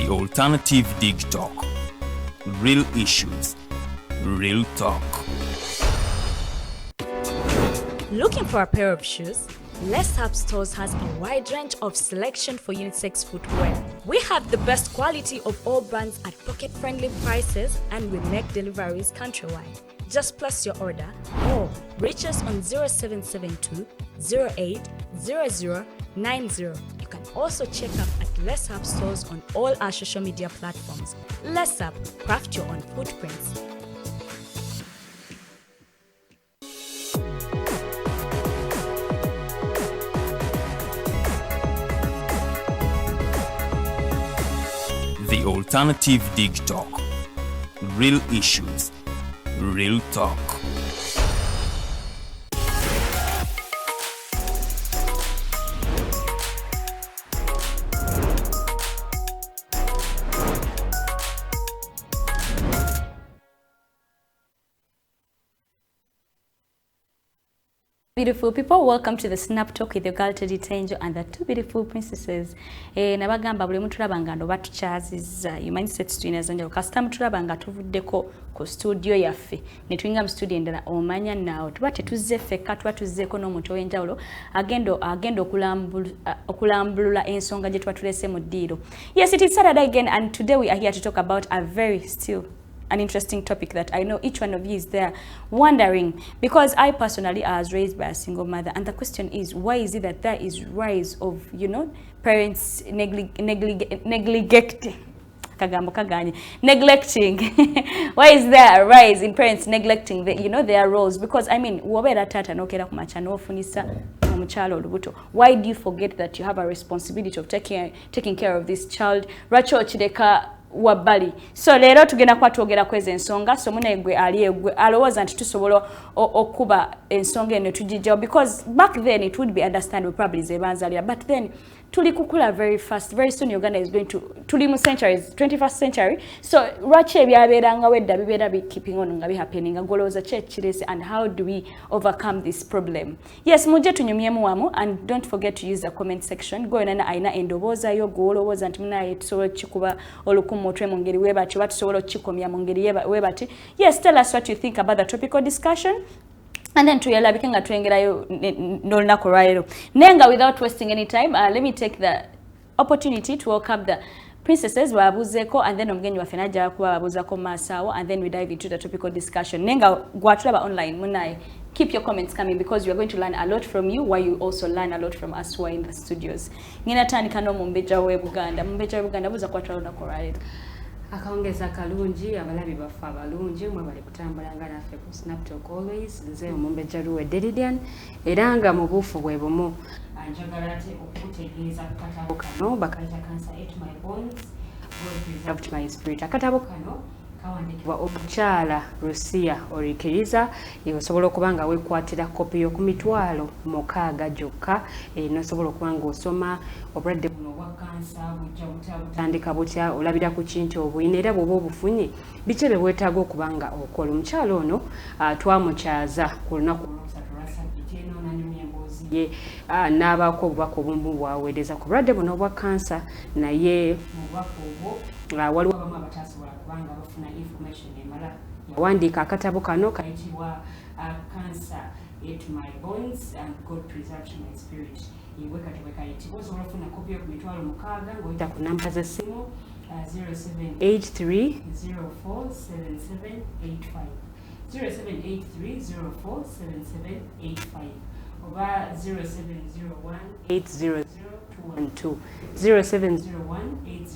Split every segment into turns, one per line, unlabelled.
The Alternative Dig Talk. Real issues, real talk.
Looking for a pair of shoes? Less Up Stores has a wide range of selection for unisex footwear. We have the best quality of all brands at pocket-friendly prices, and we make deliveries countrywide. Just place your order or reach us on 0772 080090. You can also check up at Less Up Stores on all our social media platforms. Less Up, craft your own footprints.
The Alternative Dig Talk. Real issues, real talk.
Beautiful people, welcome to the Snap Talk with your girl Teddy Tenjo and the two beautiful princesses. Nabagamba buli mutulaba nga ndo batukyazizza. You mindset tulina zanjawulo. Kasita mutulaba nga tuvuddeko ku studio yaffe ne tuyinga mu studio endala, omanya naawe tuba tetuzze ffekka, tuba tuzzeeko n'omuntu ow'enjawulo agenda okulambulula ensonga gye tuba tulese mu ddiiro. Yes, it is Saturday again, and today we are here to talk about a very still an interesting topic that I know each one of you is there wondering, because I personally was raised by a single mother, and the question is, why is it that there is rise of, you know, parents neglecting neglecting why is there a rise in parents neglecting the, you know, their roles? Because I mean, wobera tata nokera kumacha nofunisa omukyala olubuto, why do you forget that you have a responsibility of taking care of this child? Lwaki okireka wabbali? So leero tugenda kuba twogera kweza ensonga. So munegwe ali egwe alowooza nti tusobola okuba ensonga eno tugijjawo, because back then it would be understandable, probably zebanzalira, but then tuli kukula very fast. Very soon Uganda is going to, tuli mu centuries, 21st century. So lwaki ebyabeerangawo edda bibeera bi keeping on nga bihappening? Golowooza ki ekirese, and how do we overcome this problem? Yes, mujje tunyumyemu wamu, and don't forget to use the comment section. Gwe alina endowooza yo, gw'olowooza nti munaye tusobola okukikuba olukumu mutwe mu ngeri webati, oba tusobola okukikomya mu ngeri webati. Yes, tell us what you think about the topical discussion, and then tuyalabike nga twengerayo n'olunaku olwaleero. Naye nga without wasting any time, let me take the opportunity to welcome the princesses babuzeeko, and then omugenyi waffe najja kuba babuuzako mu maaso awo, and then we dive into the topical discussion. Naye nga gwatulaba online, munaye, keep your comments coming, because we are going to learn a lot from you, while you also learn a lot from us who are in the studios. Ngenda tandika n'omumbejja w'e Buganda. Mumbejja w'e Buganda, buuza kwatula olunaku olwaleero.
Akawungezi akalungi, abalabi baffe abalungi, mwebale kutambula nga naffe ku Snaptalk always. Nze omumbejja Luwe Deridian, era nga mu buufu bwe bumu njagala ate okutegeeza ku katabo kano bakayita Cancer Ate My Bones, God Preserved My Spirit. Akatabo kano kawandiikibwa omukyala Lucia Orikiriza. Osobola okuba nga weekwatira kopi yo ku 600 gyokka, n'osobola okuba ng'osoma obulwadde buno obwa kansa bujja butya, butandika butya, olabira ku kintu obuyina, era bw'oba obufunye biki ebyo bwetaaga okuba nga okola. Omukyala ono twamukyaza ku lunaku olwokusatu lwa ssabbiiti eno, n'anyumya emboozi ye, n'abaako obubaka obumu bw'aweereza ku bulwadde buno obwa kansa. Naye mu bubaka obwo waliwo abamu abatasobola kubanga bafuna information emala. Yawandiika akatabo kano kayitibwa Cancer Ate My Bones and God Preserved My Spirit. Iwe kati bwe kayitibwa, osobola okufuna kopi yo ku 600 ng'oyita ku namba z'essimu 0783 047785, 0783 047785 oba 0701 800 212, 0701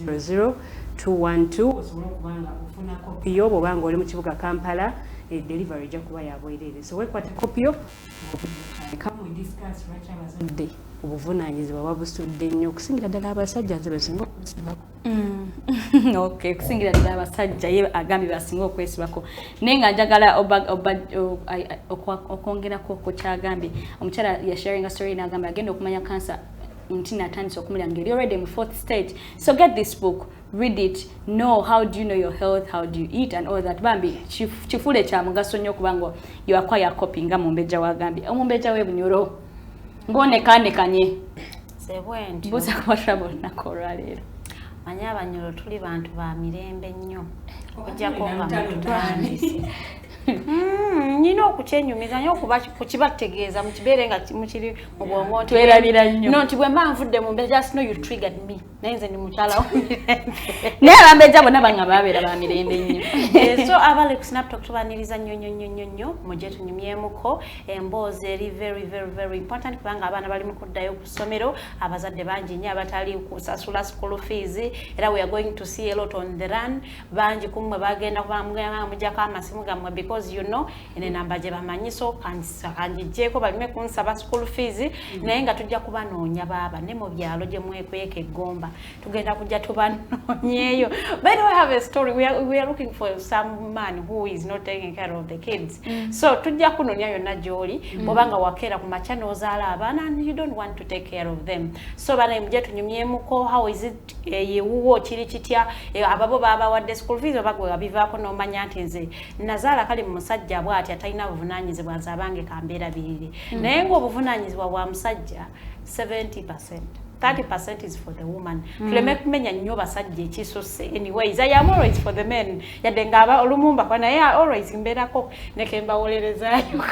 800 212. Osobola okuba nga ofuna kopi yo bw'oba nga oli mu kibuga Kampala, delivery ejja kuba ya bwereere. So weekwate kopi yo, come we discuss lwaki abazadde obuvunaanyizibwa babusudde nnyo, okusingira ddala abasajja, nze besinga okwesibako.
Okay, kusingira ddala abasajja, ye agambye basinga okwesibako. Naye nga njagala okwongerako ku kyagambye omukyala, ya sharing a story, n'agamba agenda okumanya kansa nti natandise okumulya ngeri already mu fourth stage. So get this book, read it, know how do you know your health, how do you eat and all that. Bambi kifuule kya mugaso nnyo okubanga you acquire copy nga mumbejja wagambye. Omumbejja w'e Bunyoro ng'onekanekanye.
Sebwentyo.
Mbuuza kuba tulaba olunaku olwaleero.
Manyi Abanyoro tuli bantu ba mirembe nnyo, okujjako nga mututandise. Nina okukyenyumiza nnyo okukibategeeza mukibeere nga mukiri mu bwongo nti
Twerabira nnyo.
No, nti bwe mba nvudde mu mbeera, just know you triggered me, naye nze ndi mukyala w'omirembe.
Naye abambejja bonna banga babeera ba mirembe nnyo.
So abali ku Snaptalk tubaniriza nnyo nnyo nnyo nnyo nnyo, mujje tunyumyemuko emboozi eri very very very important, kubanga abaana bali mu kuddayo ku ssomero, abazadde bangi nnyo abatali kusasula school fees, era we are going to see a lot on the run. Bangi ku mmwe bagenda kuba mujjako amasimu gammwe because you know ene namba gye bamanyi, so kangigyeko balime kunsaba school fees, naye nga tujja kubanoonya baaba ne mu byalo gye mwekweka eggomba, tugenda kujja tubanoonyeeyo. By the way, I have a story. We are looking for some man who is not taking care of the kids. So tujja kunoonya yonna gy'oli, bw'obanga wakeera ku makya n'ozaala abaana and you don't want to take care of them. So bana mujje tunyumyemuko, how is it, yewuwo kiri kitya, ababo babawadde school fees oba gwe wabivaako n'omanya nti nze nazaala kali mu musajja bw'ati atalina buvunaanyizibwa, nze abange kambeerabirire. Naye ng'obuvunaanyizibwa bwa musajja 70%, 30% is for the woman. Tuleme kumenya nnyo basajja ekisusse. Anyways, I am always for the men, yadde ng'aba olumumba kwa, naye always mbeerako neke mbawolerezaayo.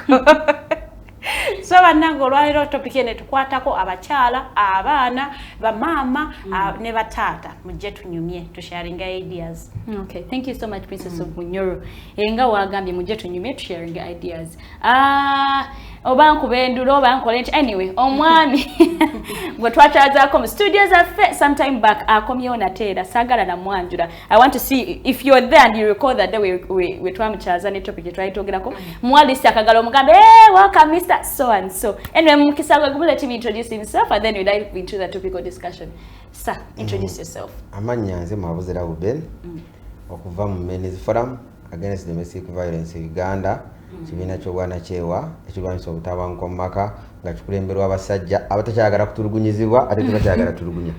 So bannange, olwaleero topic eno etukwatako abakyala, abaana, bamaama ne bataata. Mujje tunyumye, tusharinga ideas.
Okay, thank you so much, Princess of Bunyoro. Nga wagambye, mujje tunyumye, tusharing ideas. Oba nkubendula oba nkole nti, anyway, omwami gwe twakyazaako mu studio zaffe sometime back akomyewo nate era saagala namwanjula. I want to see if you're there and you recall that day we twamukyaza ne topic gye twali twogerako. Muwalisi akagala omugambe, "Hey, welcome Mr. So and so." Anyway, mukisa gwe gumu, let him introduce himself and then we dive into the topical discussion. Sir, introduce yourself.
Amannya nze Mabuzera Buben, okuva mu Men's Forum Against Domestic Violence Uganda, kibiina ky'obwanakyewa ekirwanyisa obutabanguko mu maka, nga kikulemberwa abasajja abatakyagala kutulugunyizibwa ate tebakyagala tulugunya.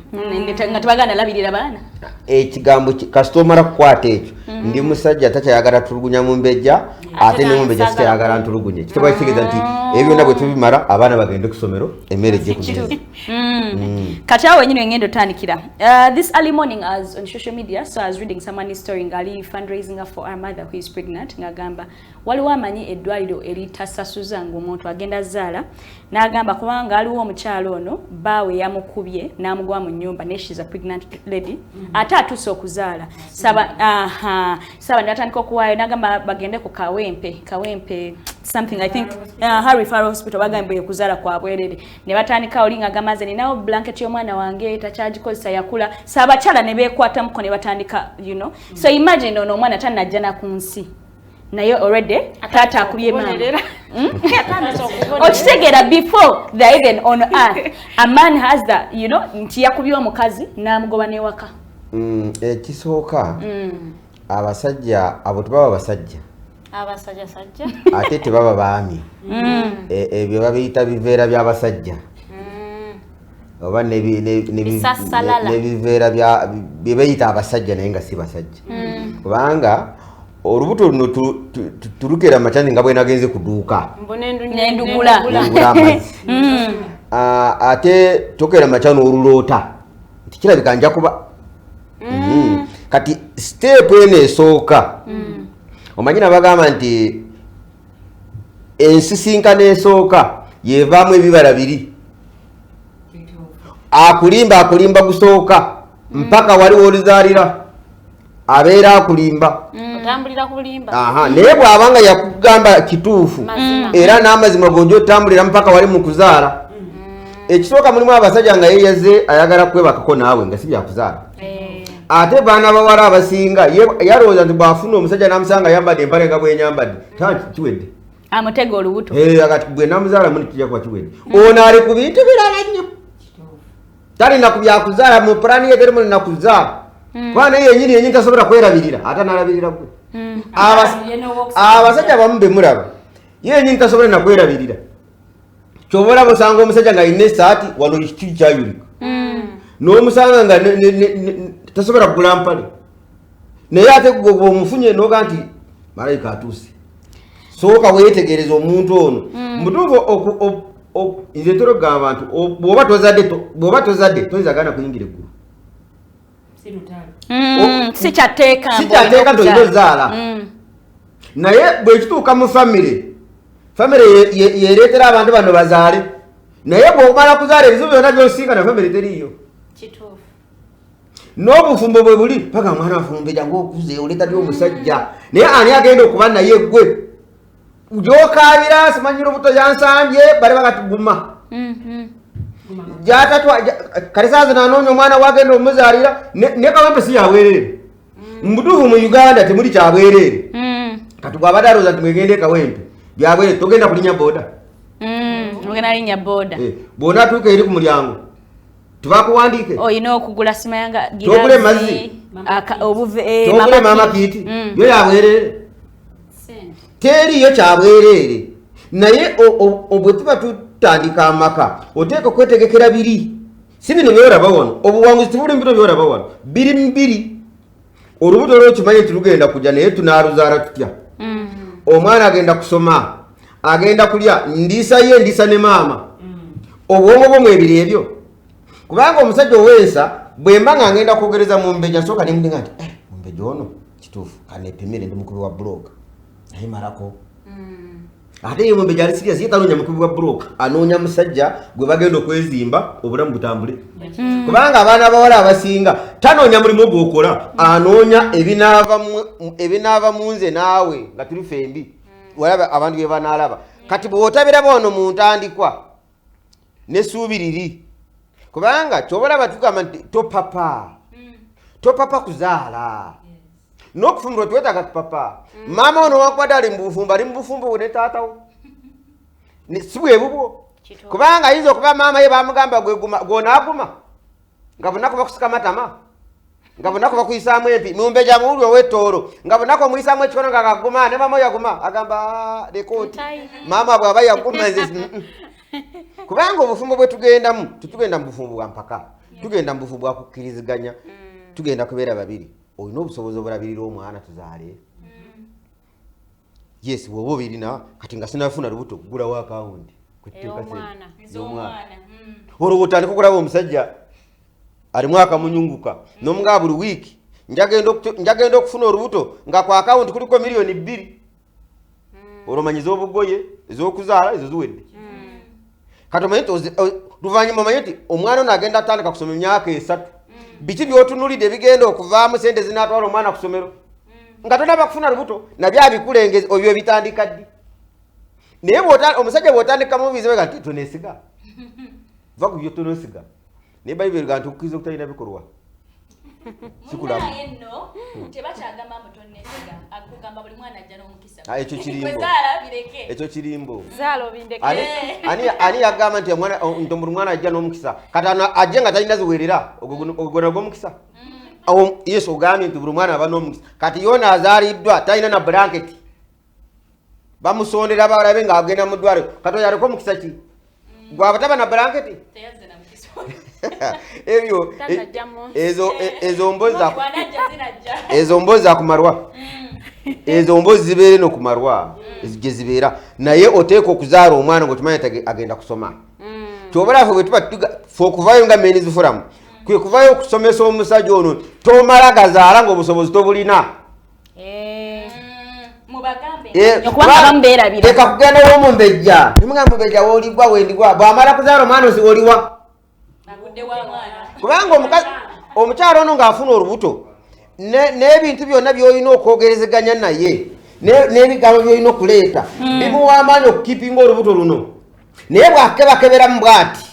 Nga tebaganda labirira baana.
Ekigambo kasita omala kukwata ekyo, ndi musajja takyayagala tulugunya mumbejja, ate ne mumbejja sikyayagala ntulugunye, kitaba kitegeeza nti ebyo byonna bwe tubimala, abaana bagende ku ssomero, emmere ejje ku mmeeza.
Kati awo wenyini wengenda otandikira. This early morning I was on social media, so I was reading someone's story ng'ali fundraising for our mother who is pregnant, ng'agamba waliwo amanyi eddwaliro eritasasuza ng'omuntu agenda zaala, n'agamba kubanga aliwo omukyalo ono bbaawe yamukubye n'amugwa mu nnyumba, ne she's a pregnant lady, ate atuuse okuzaala. Saba aha saba natandika okuwaayo, n'agamba bagende ku Kawempe, Kawempe something, I think Harry Farrow Hospital, bagamba okuzaala kwa bwerere, ne batandika oli ng'agamba nze ninawo blanket y'omwana wange takyagikozesa yakula. So abakyala ne beekwatamuko ne batandika. So imagine ono omwana tannajja na ku nsi, naye already taata akubye maama.
Okubonerera. Atandise okubonerera.
Okitegeera, before they're even on earth, a man has the nti yakubye omukazi n'amugoba n'ewaka.
Ekisooka, abasajja abo tebaba basajja.
Abasajja sajja.
Ate tebaba baami. Ebyo babiyita biveera by'abasajja oba
Bisassalala.
N'ebiveera bye bayita abasajja naye nga si basajja, kubanga olubuto luno tulukera makyani nga bwe nagenze ku dduuka
Mbu
Nendugula.
nengula amazzi. Ah, ate tokera makya n'oluloota nti kirabika nja kuba. Kati step eno esooka, omanyi nabagamba nti ensisinkano esooka yevaamu ebibala biri. Akulimba, akulimba gusooka mpaka wali wolizaalira abeera akulimba.
Otambulira kulimba.
Aha, naye bw'abanga yakugamba kituufu
Mazima.
era n'amazima gojja otambulira mpaka wali mu kuzaala. Ekisooka, mulimu abasajja nga yeyaze ayagala kwebakako naawe nga si byakuzaala. Ate baana bawala abasinga yalowooza nti bw'afuna omusajja n'amusanga ayambadde empale nga bwenyambadde, ta kiwedde.
Amutega olubuto.
Eh, akati bwe namuzaala muni kijja kuba kiwedde. Ono ali ku bintu birala nnyo, talina ku byakuzaala mu pulani ye, terimulina kuzaala, kuba naye yenyini yenyini tasobola kwerabirira, ate analabirira gwe. Abasajja abamu bemulaba ye yenyini tasobola nakwerabirira. Kyoba olaba osanga omusajja ng'alina esaati wano ekituli kyayulika, n'omusanga nga tasobola kugula mpale, naye ate gwe bw'omufunye noga nti malayika atuuse. Sooka weetegereza omuntu ono mubutuufu. Nze ntera okugamba nti bw'oba tozadde toyinza gaana kuyingira eggulu.
Si kyatteeka.
Si kyatteeka nti olina ozaala. Naye bwekituuka mu famire, famire yereetera abantu bano bazaale. Naye bw'omala kuzaala, ebizibu byonna byosinkana, famire teriiyo. N'obufumbo bwe buli paka mwana wafumbe, jangu okuze oleeta ddi omusajja? Naye ani agenda okuba naye? Gwe gyokaabira simanyira obuto yansambye, bali bakatuguma gyatatwa kale saa zino anoonya omwana wagenda omuzaalira. Ne Kawempe si yabwereere. Mubutuufu mu Uganda temuli kyabwereere. Kati bwabadde alowooza nti mwegende e Kawempe byabwereere, togenda kulinya boda.
Ogenda linnya boda.
Bw'onaatuuka eri ku mulyango tebakuwandiike.
Olina okugula simayanga.
Togule mazzi. Togule mama kit. Yo yabwereere, teriiyo kyabwereere. Naye bwe tuba tutandika amaka, oteeka okwetegekera biri, si bino byolaba wano. Obuwanguzi tebuli mu bino byolaba wano, biri mubiri. Olubuto lwokimanyi nti lugenda kujja, naye tunaaluzaala tutya? Omwana agenda kusoma, agenda kulya, ndiisa ye, ndiisa ne maama. Obwongo bwo mwebiri ebyo. Kubanga omusajja owensa, bwe mba nga ngenda kwogereza Mumbejja, nsooka nemudinga nti, "Eh, Mumbejja ono kituufu kanepimire, ndi mukubi wa block, naye malako." Ate ye Mumbejja ali serious, ye tanoonya mukubi wa block, anoonya musajja gwe bagenda okwezimba obulamu butambule. Kubanga abaana abawala abasinga tanoonya mulimu gwokola, anoonya ebinaava mu nze naawe nga tuli fembi, walaba abantu bye banaalaba. Kati bw'otabiraba wano mu ntandikwa n'essuubi liri, kubanga kyobalaba tugamba nti topapa, topapa kuzaala n'okufumbirwa, twetaaga kupapa. Maama ono wankubadde ali mu bufumbo, ali mu bufumbo bwe ne taatawo. Si bwe bubwo, kubanga ayinza okuba maama ye bamugamba gwonaaguma nga bunaku bakusika matama, nga bunaku bakuyisaamu empi. Mumbejja muwuli ow'ettoolo nga bunaku omuyisaamu ekikono nga gaguma, ne maama yaguma agamba, "Ah, lekooti maama bw'aba yaguma nze mm, mm." Kubanga obufumbo bwe tugendamu, tetugenda mu bufumbo bwa mpaka, tugenda mu bufumbo bwa kukkiriziganya. Tugenda kubeera babiri. Olina obusobozi obulabirira omwana tuzaale? Yes, bw'oba obirina. Kati nga sinafuna lubuto, gulawo akawunti.
Ey'omwana.
Ey'omwana. Olwo otandika okulaba omusajja alimu akamunyunguka nomugaa buli wiiki, njagenda okufuna olubuto nga ku akawunti kuliko 2 miliyoni. Olwo omanyiza obugoye ez'okuzaala ezo ziwedde. Kati omanye nti luvannyuma omanye nti omwana ono agenda atandika kusoma emyaka 3. Biki byotunulidde ebigenda okuvaamu sente zinatwala omwana ku ssomero nga tonaba kufuna lubuto? Nabyo abikulengeza obyo bitandika ddi? Naye omusajja bw'otandika mubizibe nti tonesiga, va ku byo tonesiga. Naye Bayibuli ga nti okukkiriza okutalina bikolwa sikulamu.
Naye nno tebakyagamba mbu tonesiga, akugamba buli mwana ajja n'omukisa.
Ah, ekyo kirimbo.
Gwe zaala bireke.
Ekyo kirimbo.
Zaala obindeke.
Ani yagamba nti nti buli mwana ajja n'omukisa? Kati ano ajje nga talina ziwerera, ogwo nagwo omukisa? Awo Yesu ogambye nti buli mwana aba n'omukisa. Kati yoona azaaliddwa talina na blanketi, bamusondera balabe ng'agenda mu ddwaliro. Kati oyo aliko omukisa ki gwaba taba na blanketi?
Teyazze na mukisa.
Ebyo
Tanajja mu nsi.
ezo
Bw'anajja zinajja.
Ezo mboozi zakumalwa, ezo mboozi zibeere no kumalwa ezo gye zibeera. Naye oteeka okuzaala omwana ngaokimanyi nti agenda kusoma. Kyobala ffe bwe tuba fe okuvayo nga Men's Forum, kwe kuvayo okusomesa omusajja ono, tomala gazaala ngaobusobozi tobulina.
Mubagambe.
Eh,
Okubanga abamu beerabira.
Leka kugenda w'omumbejja, nimugamba mumbejja woligwa wendigwa. Bw'amala kuzaala omwana osi oliwa?
Agudde wa mwana.
Kubanga omukazi omukyalo ono ng'afuna olubuto, n'ebintu byonna by'olina okwogerezeganya naye, n'ebigambo by'olina okuleeta bimuwa amaanyi okukipinga olubuto luno. Naye bwakebakeberamu bw'ati,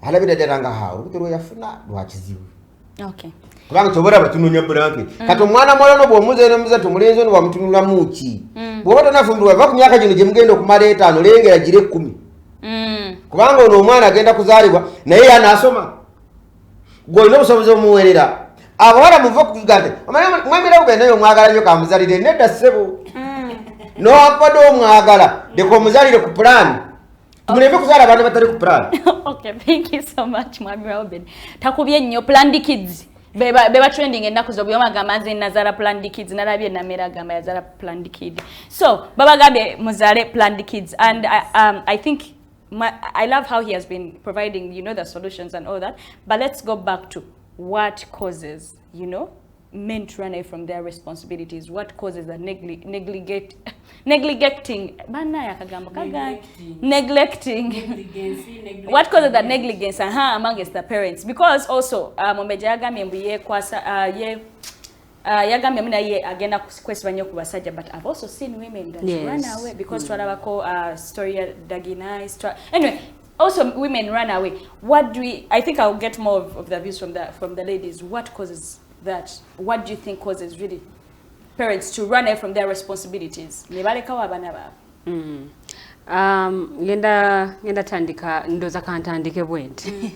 alabira ddala nga ha olubuto lwe yafuna lwakizibu. Kubanga kyobalaba tunonya blanket. Kati omwana muwala no bw'omuzeeremuza nti omulenzi ono wamutunulamu ki? Bw'oba tonafumbirwa, va ku myaka gino gye mugenda okumala 5, lengera gira 10. Kubanga ono omwana agenda kuzaalibwa naye yanaasoma, gwe olina obusobozi omuwerera. Abawala muve okuvuga nti mwamira bugenda naye omwagala nnyo kamuzalire. Nedda ssebo, nowakubadde omwagala, leka omuzalire ku pulaani. Tumuleme kuzaala abaana batali ku pulaani.
Okay, thank you so much, Mwami Robin. Takubye nnyo. Planned kids beba trending ennaku zo. Buli agamba nze nazaala planned kids. Nalabye Namera agamba yazaala planned kid. So babagambye muzaale planned kids and I think I love how he has been providing the solutions and all that. But let's go back to What causes men to run away from their responsibilities? What causes the neglecting, banaye akagambo kaga, neglecting, what causes the negligence amongst the parents? Because also Mumbejja yagambye mbu yekwasa, ye yagambye muna ye agenda kwesiba nnyo ku basajja, but I've also seen women that run away because twalabako story ya Dagina. Anyway, also women run away. What do we I think I'll get more of the views from the ladies. What causes that? What do you think causes really parents to run away from their responsibilities ne balekawo abaana baabwe?
Ngenda tandika, ndoza kantandike bwe nti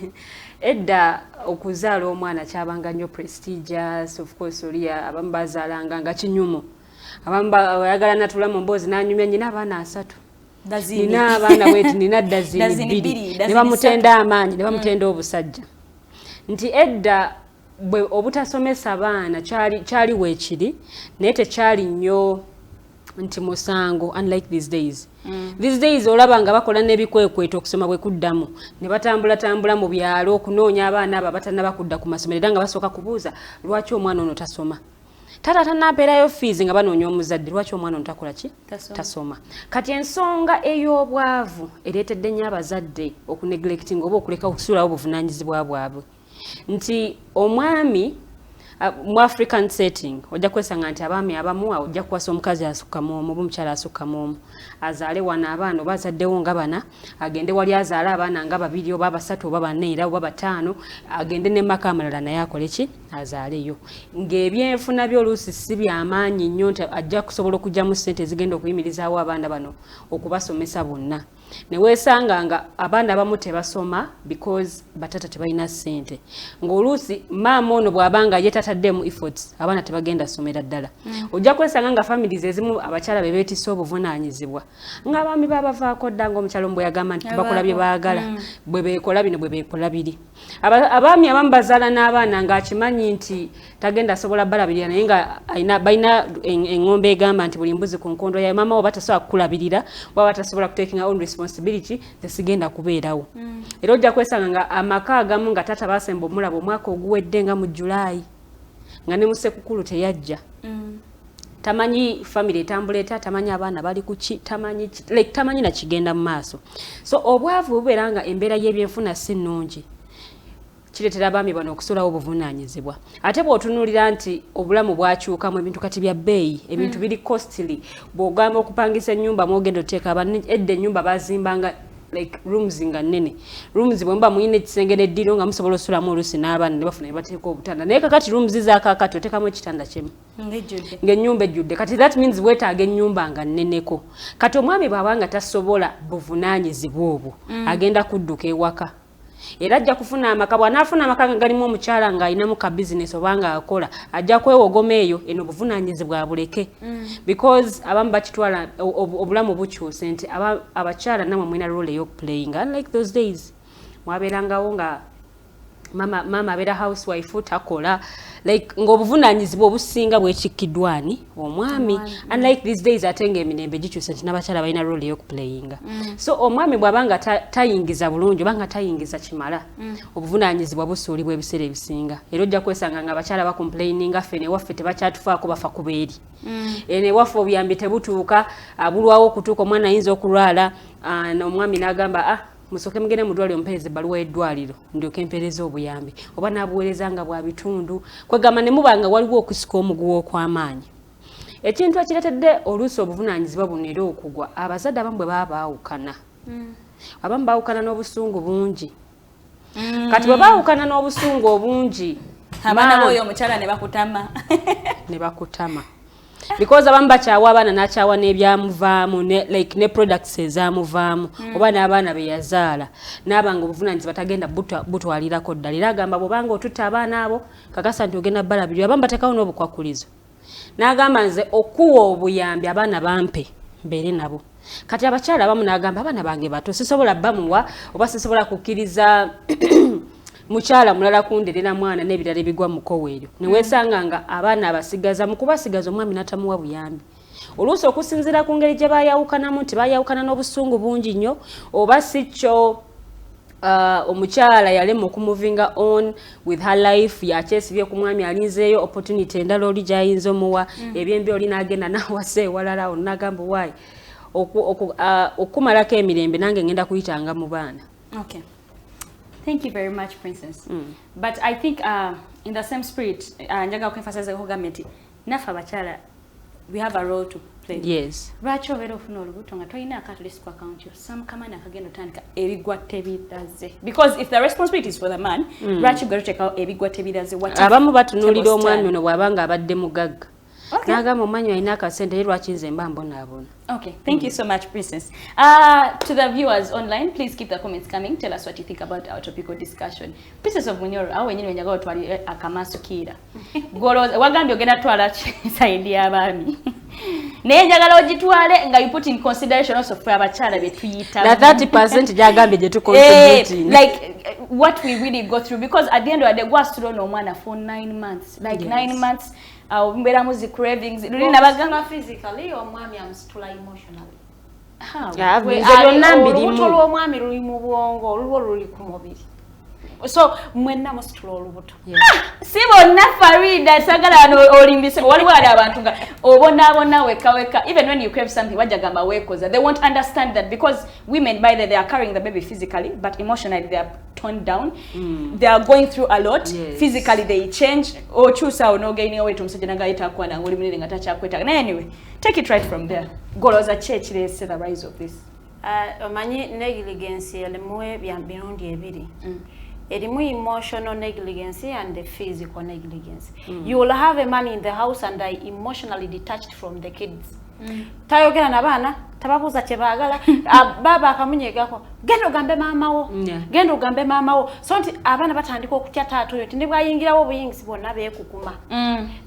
edda okuzaala omwana kyabanga nnyo prestigious. Of course oli abamu bazaalanga nga kinyumo, abamu oyagala natula mu mboozi n'anyumya, nyina abaana 30, nina abaana bweti, nina dazini
Dazini
2,
2,
ne
dazini
bamutenda amaanyi, ne bamutenda obusajja, nti edda bwe obutasomesa baana kyali weekiri, naye tekyali nnyo nti musango, unlike these days. These days olaba nga bakola n'ebikwekweto okusoma bwe kuddamu, ne batambulatambula mu byalo okunoonya abaana abo abatannaba kudda ku masomero, era nga basooka kubuuza, "Lwaki omwana ono tasoma? Taata tanampeerayo fees," nga banoonya omuzadde, "Lwaki omwana ono takola ki?"
Tasoma.
Tasoma. Kati ensonga ey'obwavu ereetedde nnyo abazadde okuneglecting oba okuleka okusuulawo obuvunaanyizibwa bwabwe, nti omwami, mu African setting ojja kwesanga nti abaami abamu ojja kuwasa omukazi asukkamu omu oba omukyala asukkamu omu, azaale wano abaana oba azaddewo nga bana, agende wali azaale abaana nga babiri oba basatu oba bana era oba bataano, agende ne maka amalala naye akole ki? Azaaleyo. Ng'ebyenfuna byo oluusi si byamaanyi nnyo nti ajja kusobola okuggyamu ssente ezigenda okuyimirizaawo abaana bano okubasomesa bonna, ne weesanga nga abaana abamu tebasoma because batata tebalina ssente, ng'oluusi maama ono bw'aba nga ye tataddemu efforts, abaana tebagenda ssomera ddala. Ojja kwesanga nga families ezimu abakyala be beetisse obuvunaanyizibwa, ng'abaami babavaako dda, ng'omukyala omu bwe yagamba nti bakola bye baagala, bwe beekola bino, bwe beekola biri. Abaami abamu bazaala n'abaana ng'akimanyi nti tagenda asobola balabirira, naye nga balina eŋŋombe egamba nti buli mbuzi ku nkondo yayo, maama wo batasobola kukulabirira, oba batasobola kutakinga own responsibility, tesigenda kubeerawo. Era ojja kwesanga nga amaka agamu nga taata basemba omulaba omwaka oguwedde nga mu Julaayi, nga ne musekukulu teyajja. Tamanyi family etambula etya, tamanyi abaana bali kuki, tamanyi, like, tamanyi nakigenda mu maaso. So obwavu bubeera nga embeera y'ebyenfuna si nnungi, kireetera abaami bano okusulawo obuvunaanyizibwa. Ate bw'otunuulira nti obulamu bwakyukamu, ebintu kati bya bbeeyi, ebintu biri costly. Bw'ogamba okupangisa ennyumba mwogenda oteeka, edda ennyumba bazimbanga like rooms nga nnene, rooms bwe muba muyina ekisenge n'eddiiro nga musobola osulamu oluusi n'abaana ne bafuna ne bateeka obutanda, naye kakati rooms zaakakati oteekamu ekitanda kimu ng'ennyumba ejjudde. Kati that means weetaaga ennyumba nga nneneko. Kati omwami bw'aba nga tasobola buvunaanyizibwa obwo, agenda kudduka ewaka, era ajja kufuna amaka. Bw'anaafuna amaka nga galimu omukyala ng'alinamu ka bizinesi oba nga akola, ajja kwewogoma eyo eno obuvunaanyizibwa buleke. Because abamu bakitwala obulamu bukyuse, nti abakyala namwe mulina role ey'okuplaying, unlike those days mwabeerangawo nga mama abeera housewife takola, like ng'obuvunaanyizibwa obusinga bwekikkiddwa ani? Omwami. Unlike these days, ate ng'emirembe gikyuse nti n'abakyala balina role ey'okuplayinga. So omwami bw'aba nga tayingiza bulungi oba nga tayingiza kimala, obuvunaanyizibwa busuulibwa ebiseera ebisinga, era ojja kwesanga nga abakyala bacomplaininga, ffe newaffe tebakyatufaako, bafa kubeeri. Newaffe obuyambi tebutuuka, bulwawo okutuuka, omwana ayinza okulwala, omwami n'agamba, "Ah, musooke mugende mu ddwaliro, mpeereza ebbaluwa y'eddwaliro ndyoke mpeereza obuyambi," oba n'abuweereza nga bwa bitundu. Kwegamba ne muba nga waliwo okusika omuguwa okw'amaanyi, ekintu ekireetedde oluusi obuvunaanyizibwa buno era okugwa. Abazadde abamu bwe baba baawukana, abamu baawukana n'obusungu bungi. Kati bwe baawukana n'obusungu obungi,
abaana b'oyo omukyala ne bakutama.
Ne bakutama because abamu bakyawa abaana, n'akyawa n'ebyamuvaamu ne, like ne products ezamuvaamu, oba n'abaana be yazaala, n'aba nga obuvunaanyizibwa tagenda butwalirako ddala. Era agamba, bw'obanga otutta abaana abo, kakasa nti ogenda balabirira. Abamu bateekawo n'obukwakulizo, n'agamba, "Nze okuwa obuyambi, abaana bampe mbeere nabo." Kati abakyala abamu n'agamba, "Abaana bange bato, sisobola bamuwa oba sisobola kukkiriza mukyala mulala kunderera mwana," n'ebirala ebigwa mu kkowe eryo. Neweesanga nga abaana abasigaza, mu kubasigaza omwami n'atamuwa buyambi, oluusi okusinziira ku ngeri gye bayawukanamu, nti bayawukana n'obusungu bungi nnyo, oba si kyo. Omukyala yalema okumuvinga on with her life, yakyesibye ku mwami, alinzeeyo opportunity endala oli gyayinza omuwa ebyembi, oli n'agenda n'awasa ewalala. Ono n'agamba, waayi okumalako emirembe nange ngenda kuyitanga mu baana.
Okay. Thank you very much, Princess. But I think in the same spirit, njagala okuemphasize okugambye nti naffe abakyala we have a role to play.
Yes.
Lwaki obeera ofuna olubuto nga tolina at least ku account yo some kamani akagenda otandika ebigwa tebiraze? Because if the responsibility is for the man, lwaki gwe tuteekawo ebigwa tebiraze? What if
Abamu batunuulira
table
omwami
stand?
ono bw'aba nga abadde mugagga,
Okay.
n'agamba omwami alina akasente, ye lwaki nze mba mbonaabona?
Okay, thank you so much, Princess. To the viewers online, please keep the comments coming. Tell us what you think about our topical discussion. Princess of Bunyoro, awo wenyini wenjagala otwalire akamasukiira. Gw'olowooza- wagambye ogenda twala side y'abaami. Naye njagala ogitwale nga you put in consideration also ffe abakyala be tuyitamu.
Na 30 gyagambye gye tucontributing.
Like what we really go through, because at the end of the day gwasula ono omwana for 9 months, like 9 months, mbeeramu zi cravings luli nabagamba.
Physically, omwami amusitula emotionally.
How?
Ah, nze byonna
Olubuto
mbirimu.
lw'omwami luli mu bwongo, olulwo luli ku mubiri, so mwenna musitula olubuto.
Si bonna, Farida, sagala wano olimbise. Waliwo ali abantu nga obonaabona weka weka. Even when you crave something, wajja gamba weekoza. They won't understand that, because women, by the they are carrying the baby physically, but emotionally they are toned down. They are going through a lot. Physically they change, okyusa awo n'ogaininga weight, omusajja nagayita akwana nga oli munene nga takyakwetaaga. Naye anyway, take it right from there. Golooza ki ekireese the rise of this?
Omanyi negligence erimu ebya mirundi ebiri. Erimu emotional negligence and the physical negligence. You will have a man in the house and are emotionally detached from the kids. Tayogera nabaana, tababuuza kye baagala. Ah, baaba akamunyegako, "Genda ogambe maama wo." "Genda ogambe maama wo." So nti abaana batandika okutya taata oyo, ti ne bwayingirawo obuyingisi bwonna beekukuma.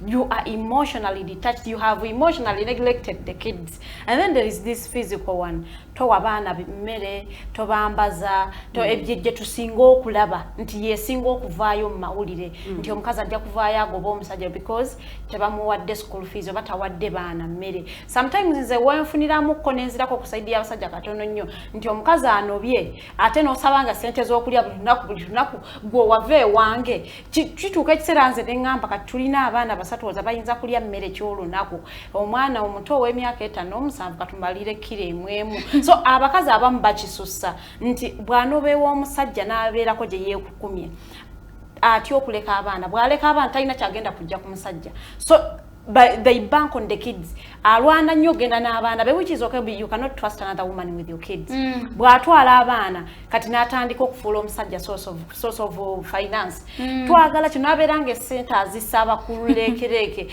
You are emotionally detached, you have emotionally neglected the kids. And then there is this physical one: towa baana mmere, tobambaza, to ebyo gye tusinga okulaba nti yesinga okuvaayo mu mawulire, nti omukazi ajja kuvaayo agoba omusajja because tebamuwadde school fees oba tawadde baana mmere. Sometimes nze wenfuniramuko nenzirako ku side y'abasajja katono nnyo, nti omukazi anobye ate n'osaba nga sente z'okulya buli lunaku, buli lunaku, gwe wava ewange. Kituuka ekiseera nze neŋŋamba, kati tulina abaana basatu, oza bayinza kulya mmere kyolunaku? Omwana omuto ow'emyaka 5 7, katumalire kiro emu emu. So abakazi abamu bakisussa nti bw'anobeewa omusajja n'abeerako gye yeekukumye, atya okuleka abaana. Bw'aleka abaana talina kyagenda kujja ku musajja, so but they bank on the kids. Alwana nnyo ogenda n'abaana be, which is okay, but you cannot trust another woman with your kids. Bw'atwala abaana kati n'atandika okufuula omusajja source of finance. Twagala kino, abeera nga essente azisaba ku luleekereeke.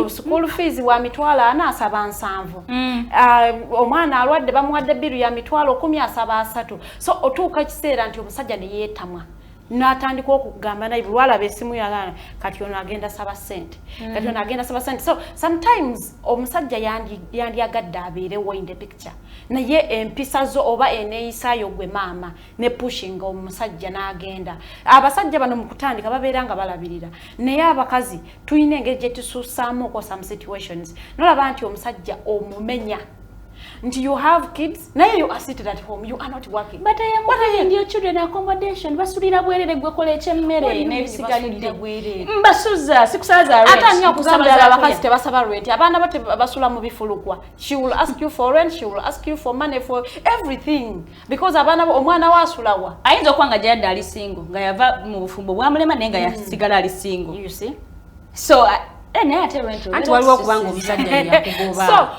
School fees wa 40,000, asaba 70. Omwana alwadde, bamuwadde bill ya 100,000, asaba 30. So otuuka ekiseera nti omusajja ne yeetamwa n'atandika okugamba naye lwalaba esimu yagana, kati ono agenda saba ssente, kati ono agenda saba ssente. So sometimes omusajja yandyagadde abeerewo in the picture, naye empisa zo oba eneeyisaayo gwe maama ne pushinga omusajja n'agenda. Abasajja bano mu kutandika babeera nga balabirira, naye abakazi tulina engeri gye tusuusaamuko some situations, nolaba nti omusajja omumenya nti you have kids naye you are seated at home, you are not working.
But I am paying your children accommodation. Basulira bwerere, gwe kola ekyemmere n'ebisigalidde. Mbasuza, sikusaza
rent. Ate ani akugambye abakazi tebasaba rent? Abaana bo basula mu bifulukwa. She will ask you for rent, she will ask you for money for everything, because abaana bo, omwana we asulawa?
Ayinza okuba nga gyeyadde ali single, nga yava mu bufumbo bwamulema, naye nga yasigala ali single.
You see?
So naye ate rent
Anti waliwo okubanga omusajja yakugoba,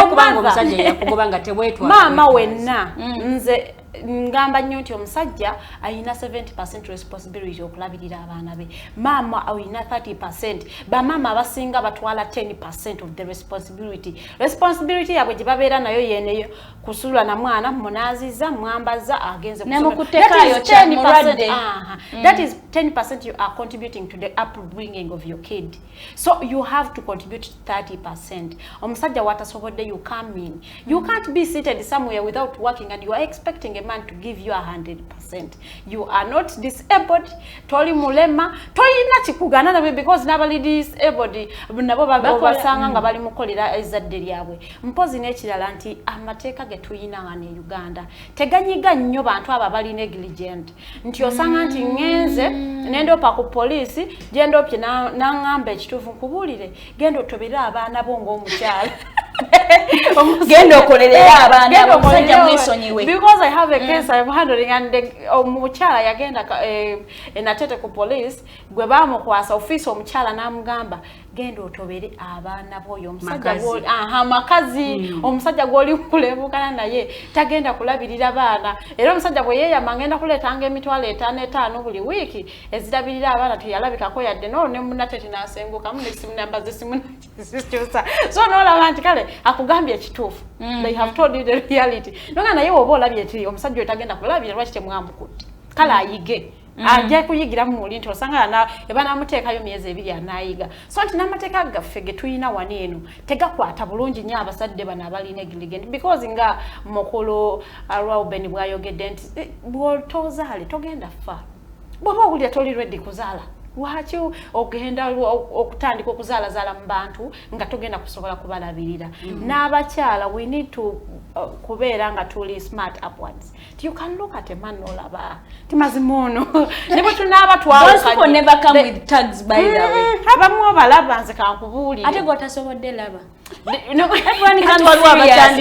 okubanga omusajja yakugoba nga teweetwala.
Maama wenna, nze ngamba nnyo nti omusajja ayina 70 responsibility okulabirira abaana be, maama ayina 30. Bamaama abasinga batwala 10 of the responsibility. Responsibility yaabwe gye babeera nayo yeneyo kusula na mwana, munaziza, mwambaza, agenze. That is 10 you are contributing to the upbringing of your kid, so you have to contribute 30. Omusajja watasobodde, you come in. You can't be seated somewhere without working and you are expecting a man to give you 100%. You are not disabled, toli mulema, tolina kikugana nabwe, because n'abali disabled nabo babasanga nga bali mukolera ezzadde lyabwe. Mpozi n'ekirala nti amateeka ge tuyina wano e Uganda teganyiga nnyo bantu abo abali negligent, nti osanga nti ŋŋenze nendopa ku poliisi, gyendopye naŋŋamba ekituufu, nkubuulire, genda otobere abaana bo ng'omukyala.
Genda okolerera abaana, omusajja mwesonyiwe.
Because I have a case I'm handling, and omukyala yagenda enatete ku police, gwe bamukwasa ofiisi, omukyala n'amugamba, genda otobere abaana boyo omusajja, aha, makazi. Omusajja gw'oli kulebukana naye tagenda kulabirira baana, era omusajja bwe yeeyama ngenda kuleetanga 5,000 5 buli wiiki ezirabirira abaana, teyalabikako yadde. No ne munatete n'asengukamu nesimu, namba zesimu zikyusa. So n'olaba nti kale akugambye ekituufu. They have told you the reality. Noga naye woba olabye nti omusajja oyo tagenda kulabirira, lwaki temwamukutte? Kale ayige, ajja kuyigira muli nti osanga ebanamuteekayo myezi 2 anaayiga. So nti n'amateeka gaffe ge tulina wano eno tegakwata bulungi nnyo abazadde bano abali negligent, because nga mukulu Reuben bw'ayogedde nti bw'otozaale togenda fa. Bw'oba owulira toli ready kuzaala, lwaki ogenda okutandika okuzaalazaala mu bantu nga togenda kusobola kubalabirira? N'abakyala, we need to kubeera nga tuli smart upwards. You can look at a man n'olaba ti mazima ono ne bwe tunaaba. Abamu obalaba, nze kankubuulire.
Ate gw'otasobodde laba.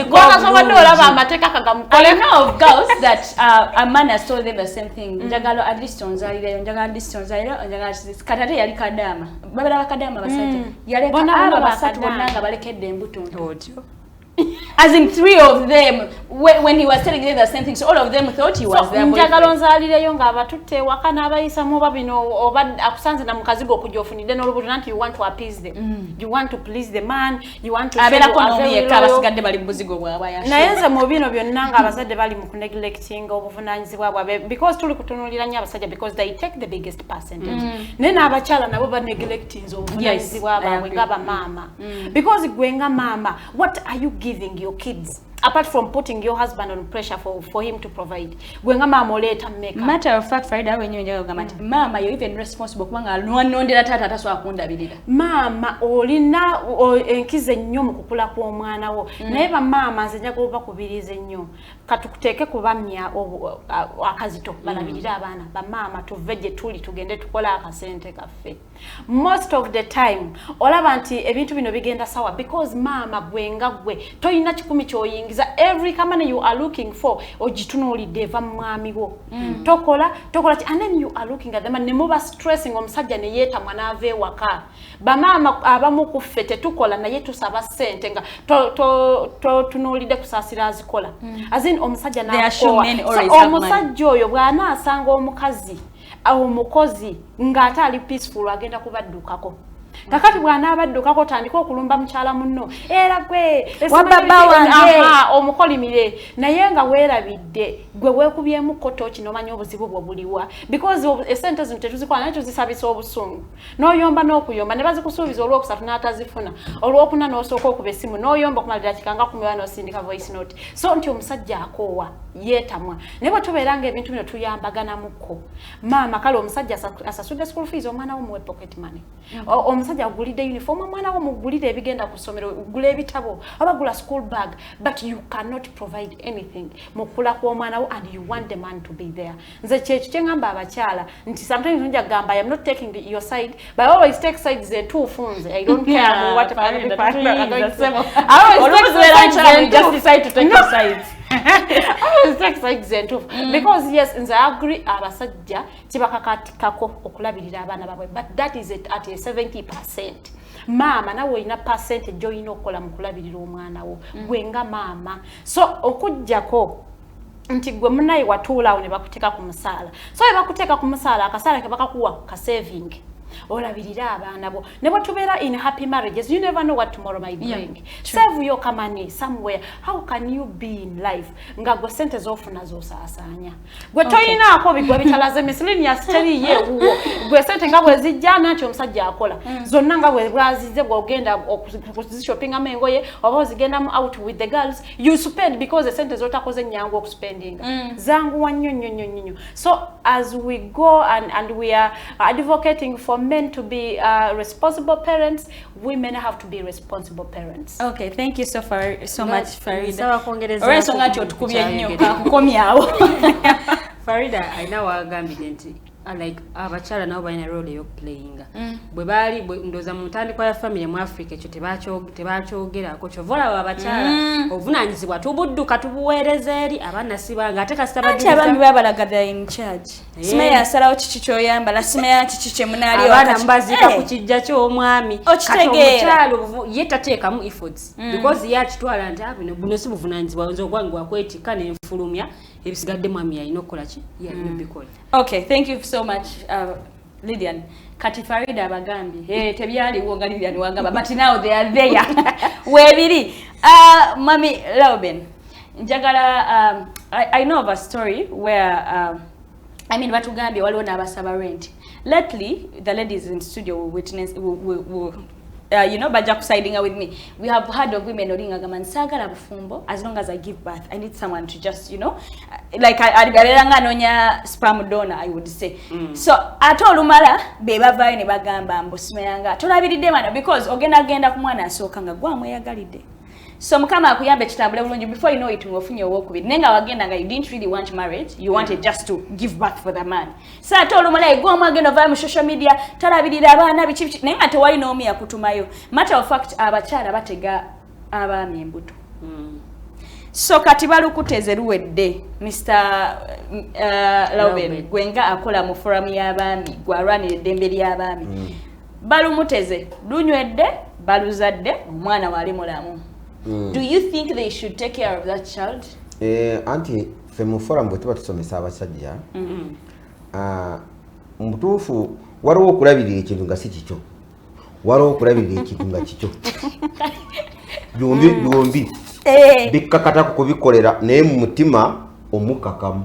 Gwatasobodde olaba amateeka kagamukole.
I know of girls that a man has told them the same thing. Njagala at least onzalireyo, njagala at least onzalireyo, njagala. Kati ate yali kadaama. Babeera bakadaama basajja. Yaleka aba basatu bonna nga balekedde embuto.
Otyo.
As in three of them, when he was telling them the same thing, so all of them thought he was
so,
their
njagala
boyfriend.
Onzaalireyo ng'abatutte ewaka n'abayisamu oba bino, oba akusanze na mukazigo okujja ofunidde n'olubuto, nanti you want to appease them. You want to please the man, you want to
Abeerako n'omu yekka, abasigadde bali mu buzigo bwabwe.
Naye nze mu bino byonna ng'abazadde bali mu kuneglecting obuvunaanyizibwa bwabwe, because tuli kutunuulira nnyo abasajja because they take the biggest percentage, naye n'abakyala nabo baneglectinze obuvunaanyizibwa bwabwe nga bamaama, because gwe nga maama, what are you giving your kids apart from putting your husband on pressure for him to provide? Gwe nga maama oleeta mmeka?
Matter of fact, Farida, wenyewe njagala kugamba nti maama, you're even responsible, kubanga nwanondera taata atasobola kundabirira.
Maama olina enkizo ennyo mu kukula kw'omwana wo. Naye bamaama, nze njagala obakubiriza ennyo, katukuteeke kubamya akazito balabirire abaana. Bamaama, tuve gye tuli tugende tukole akasente kaffe. Most of the time olaba nti ebintu bino bigenda sawa because maama gwe nga gwe toyina 100 kyoyingiza. Every company you are looking for ogitunuulidde eva mu mwami wo. Tokola, tokola ki, and then you are looking at them ne muba stressing omusajja ne yeetamwa n'ava ewaka. Bamaama abamu ku ffe tetukola, naye tusaba ssente nga totunuulidde kusaasira azikola. As in omusajja n'akoowa. Omusajja oyo bw'anaasanga omukazi omukozi ng'ate ali peaceful, agenda kubaddukako. Kakati bw'anaabaddukako, tandika okulumba mukyala munno, era gwe omukolimire, naye nga weerabidde gwe weekubyemu kotoki n'omanya obuzibu bwo buliwa, because esente zino tetuzikola naye tuzisabisa obusungu n'oyomba n'okuyomba ne bazikusuubiza olwokusatu n'atazifuna, olwokuna n'osooka okuba essimu n'oyomba okumalira kikanga 10 n'osindika voice note. So nti omusajja akoowa, yeetamwa, naye bwe tubeera nga ebintu bino tuyambaganamuko, maama, kale omusajja asasudde school fees, omwana wo muwe pocket money. Omusajja agulidde uniform, omwana wo mugulire ebigenda ku ssomero, gula ebitabo oba gula school bag, but you cannot provide anything mu kukula kw'omwana wo and you want the man to be there. Nze kyekyo kyeŋŋamba abakyala nti sometimes nja kugamba, I am not taking your side, but I always take sides entuufu. Nze I don't care what other people are going to say. I always take sides. I always take sides entuufu because yes, nze agree, abasajja kibakakatikako okulabirira abaana baabwe, but that is it at a 70%. Maama nawe olina percent gy'olina okukola mu kulabirira omwana wo, gwe nga maama. So okuggyako nti gwe munaye watuulaawo ne bakuteeka ku musaala, so bwe bakuteeka ku musaala, akasaala ke bakakuwa ka saving. Olabirire abaana bo. Ne bwe tubeera in happy marriages, you never know what tomorrow might bring. Save your money somewhere. How can you be in life nga gwe sente z'ofuna z'osaasaanya? Gwe toyinaako bigwa bitalaze miscellaneous teriyo ewuwo. Gwe sente nga bwe zijja nti omusajja akola. Zonna nga bwe bwazize bw'ogenda okuzishoppingamu engoye oba ozigendamu out with the girls, you spend because sente z'otakoze nnyangu okuspendinga. Zanguwa nnyo nnyo nnyo nnyo. So as we go and we are advocating for men to be responsible parents, women have to be responsible parents.
Okay, thank you so much, Farida.
Nsaba kwongerezaako
Olw'ensonga nti
ku
otukubye nnyo,
kyayogedde.
Kakukomyawo.
Farida alina wagambidde nti like abakyala nabo balina role ey'okuplayinga. Bwe baali ndowooza mu ntandikwa ya family mu Africa ekyo tebakyogerako. Kyova olaba abakyala obuvunaanyizibwa tubudduka tubuweereza eri abaana, sibanga ate kasita
Anti
bajuliza-
abaami babalaga they are in charge. Simeya asalawo kiki kyoyambala, simeya kiki kye munaali.
Abaana mubaziika ku kijja ky'omwami. Kati
Okitegeera.
omukyala ye tateekamu efforts because ye akitwala nti, "Ah, bino buno si buvunaanyizibwa, nze ogwange wakwetikka nenfulumya, ebisigadde mwami yalina okukola ki, ye alina obikola."
Okay, thank you so much, Lydian. Kati Farida abagambye, hey, tebyaliwo nga Lydian wagamba, but now they are there. Weebiri. Mami Lauben, njagala, I know of a story where, I mean, batugambye waliwo n'abasaba rent. Lately, the ladies in studio will witness, will bajja kusidinga with me. We have heard of women oli ngagamba nsaagala bufumbo, as long as I give birth, I need someone to just, like abeera nga anoonya sperm donor, I would say. So ate olumala be bavaayo ne bagamba mbu simayanga tolabiridde bana, because ogenda genda ku mwana asooka nga gwamweyagalidde. So Mukama akuyambe kitambule bulungi, before you know it ng'ofunye owokubiri, naye nga wagenda nga you didn't really want marriage, you wanted just to give birth for the man. So ate olumala gwe omwagenda ovaayo mu social media, talabirira abaana, biki biki, naye nga tewali n'omu yakutumayo. Matter of fact, abakyala batega abaami embuto. So kati balukuteze luwedde. Mr Lauben,
Lauben.
gwe nga akola mu forum y'abaami, gwe alwanira eddembe ly'abaami, balumuteze lunywedde, baluzadde, omwana wali mulamu. Do you think they should take care of that child?
Anti ffe mu forum bwe tuba tusomesa abasajja, mu butuufu waliwo okulabirira ekintu nga si kikyo, waliwo okulabirira ekintu nga kikyo. Byombi byombi bikkakatako kubikolera, naye mu mutima omukakamu,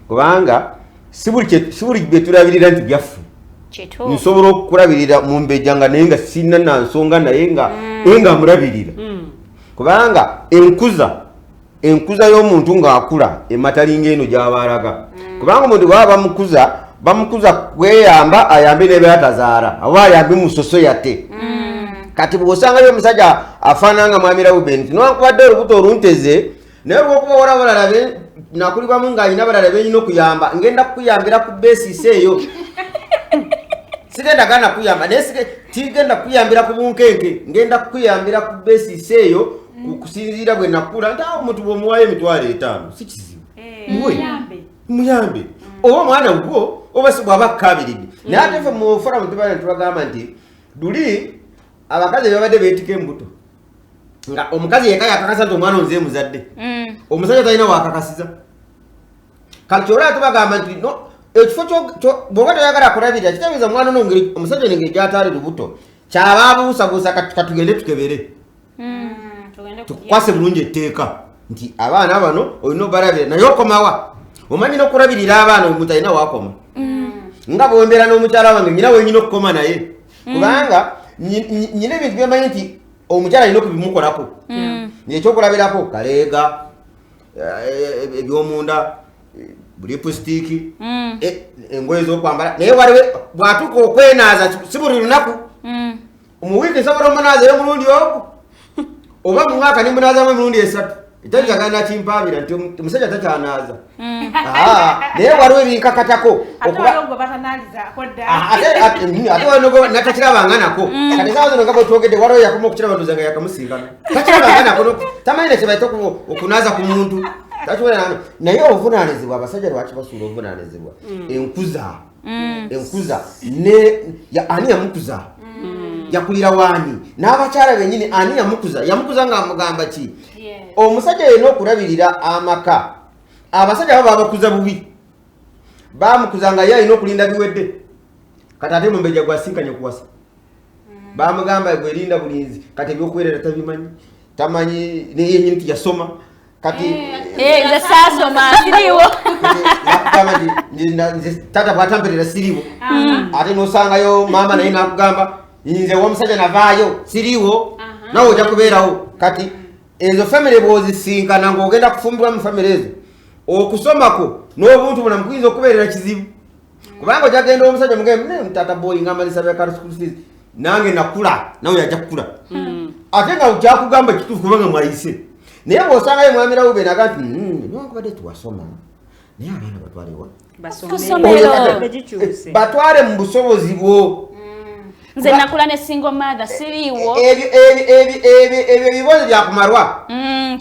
kubanga si buli bye tulabirira nti byaffe.
Kituufu.
Nsobola okulabirira mumbejja nga naye nga sirina na nsonga, naye nga naye nga mulabirira, kubanga enkuza y'omuntu ng'akula ematalinga eno gy'aba alaga, kubanga omuntu bwaba bamukuza kweyamba, ayambe nebyatazaala oba ayambe musoso yate. Kati bw'osangayo omusajja afaanana nga mwami Rawuben nti newankubadde olubuto olunteze, naye olwokuba wala balala nakulibwamu ng'alina balala benyina okuyamba, ngenda kukuyambira ku basis eyo. Sigenda gana kuyamba, naye tigenda kuyambira ku bunkenke, ngenda kukuyambira ku basis eyo kusinziira bwe nakula nti awo omuntu bw'omuwayo 50,000 si kizibu. Muwe.
Muyambe.
Muyambe oba omwana gwo oba si bw'aba akkabiridde. Naye ate ffe mu forum tubaana tubagamba nti luli abakazi babadde beetika embuto nga omukazi yeka yakakasa nti omwana onze muzadde, omusajja talina wakakasiza. Kati olaba tubagamba nti no, ekifo bw'oba toyagala kulabirira, kitegeeza omwana ono omusajja ono engeri gy'ataali lubuto kyaba abuusabuusa. Katugende tukebere,
Tugende ku
tukwase bulungi etteeka nti abaana bano olina obalabirira, naye okomawa? Omanyi n'okulabirira abaana omuntu alina wakoma, nga bwembeera n'omukyala wange, nyina wenyina okukoma naye, kubanga nyina ebintu byemanyi nti omukyala alina okubimukolako. Ekyokulabirako, kaleega, ebyomunda, lipstick, engoye z'okwambala. Naye waliwo bw'atuuka okwenaaza, si buli lunaku. Mu wiiki nsobola omunaazayo omulundi ogwo, oba mu mwaka nemunaazamu emirundi esatu. Ekyakaganda kimpaabira nti omusajja takyanaaza. Naye waliwo ebinkakatako.
Ate
okuba
waliwo gwe batanalizaako dda.
Ate waliwo natakirabanga nako. Kati esaawa zino nga bwetwogedde, waliwo yakoma okukiraba, ndoza nga yakamusinkana, takirabanga nako, tamanyi nekyebaita okunaaza ku muntu. Takiwulira. Naye obuvunaanyizibwa, abasajja lwaki basuula obuvunaanyizibwa? Enkuza ne ani yamukuza, yakulira waani? N'abakyala bennyini, ani yamukuza, yamukuza ng'amugamba ki? Omusajja yena okulabirira amaka, abasajja baba babakuza bubi, bamukuza nga ye alina okulinda biwedde. Kati ate mumbejja gwasinkanye kuwasa. Bamugamba gwerinda bulinzi kati ebyokwerera tabimanyi. Tamanyi ne yennyini tiyasoma. Kati
nze saasoma siriiwo.
Nakugamba nti tata bw'atamperera siriiwo. Ate n'osangayo maama naye n'akugamba nze w'omusajja navaayo siriiwo nawe ojja kubeerawo. Kati ezo famire bw'ozisinkana ng'ogenda kufumbirwa mu famire ezo okusomako n'obuntu bulamu kuyinza okubeerera kizibu. Kubanga ojja kugenda omusajja mugambe tata boy ngamba nsabira ka school fees nange nakula nawe yajja kukula. Ate nga kyakugamba kituufu kubanga mwayise. Naye bw'osangayo mwami Rawube n'agamba nti newankubadde tuwasoma naye abaana batwale wa? Batwale mu busobozi bwo.
Nze nakula ne single mother siriiwo.
Ebyo ebibuuzo byakumalwa.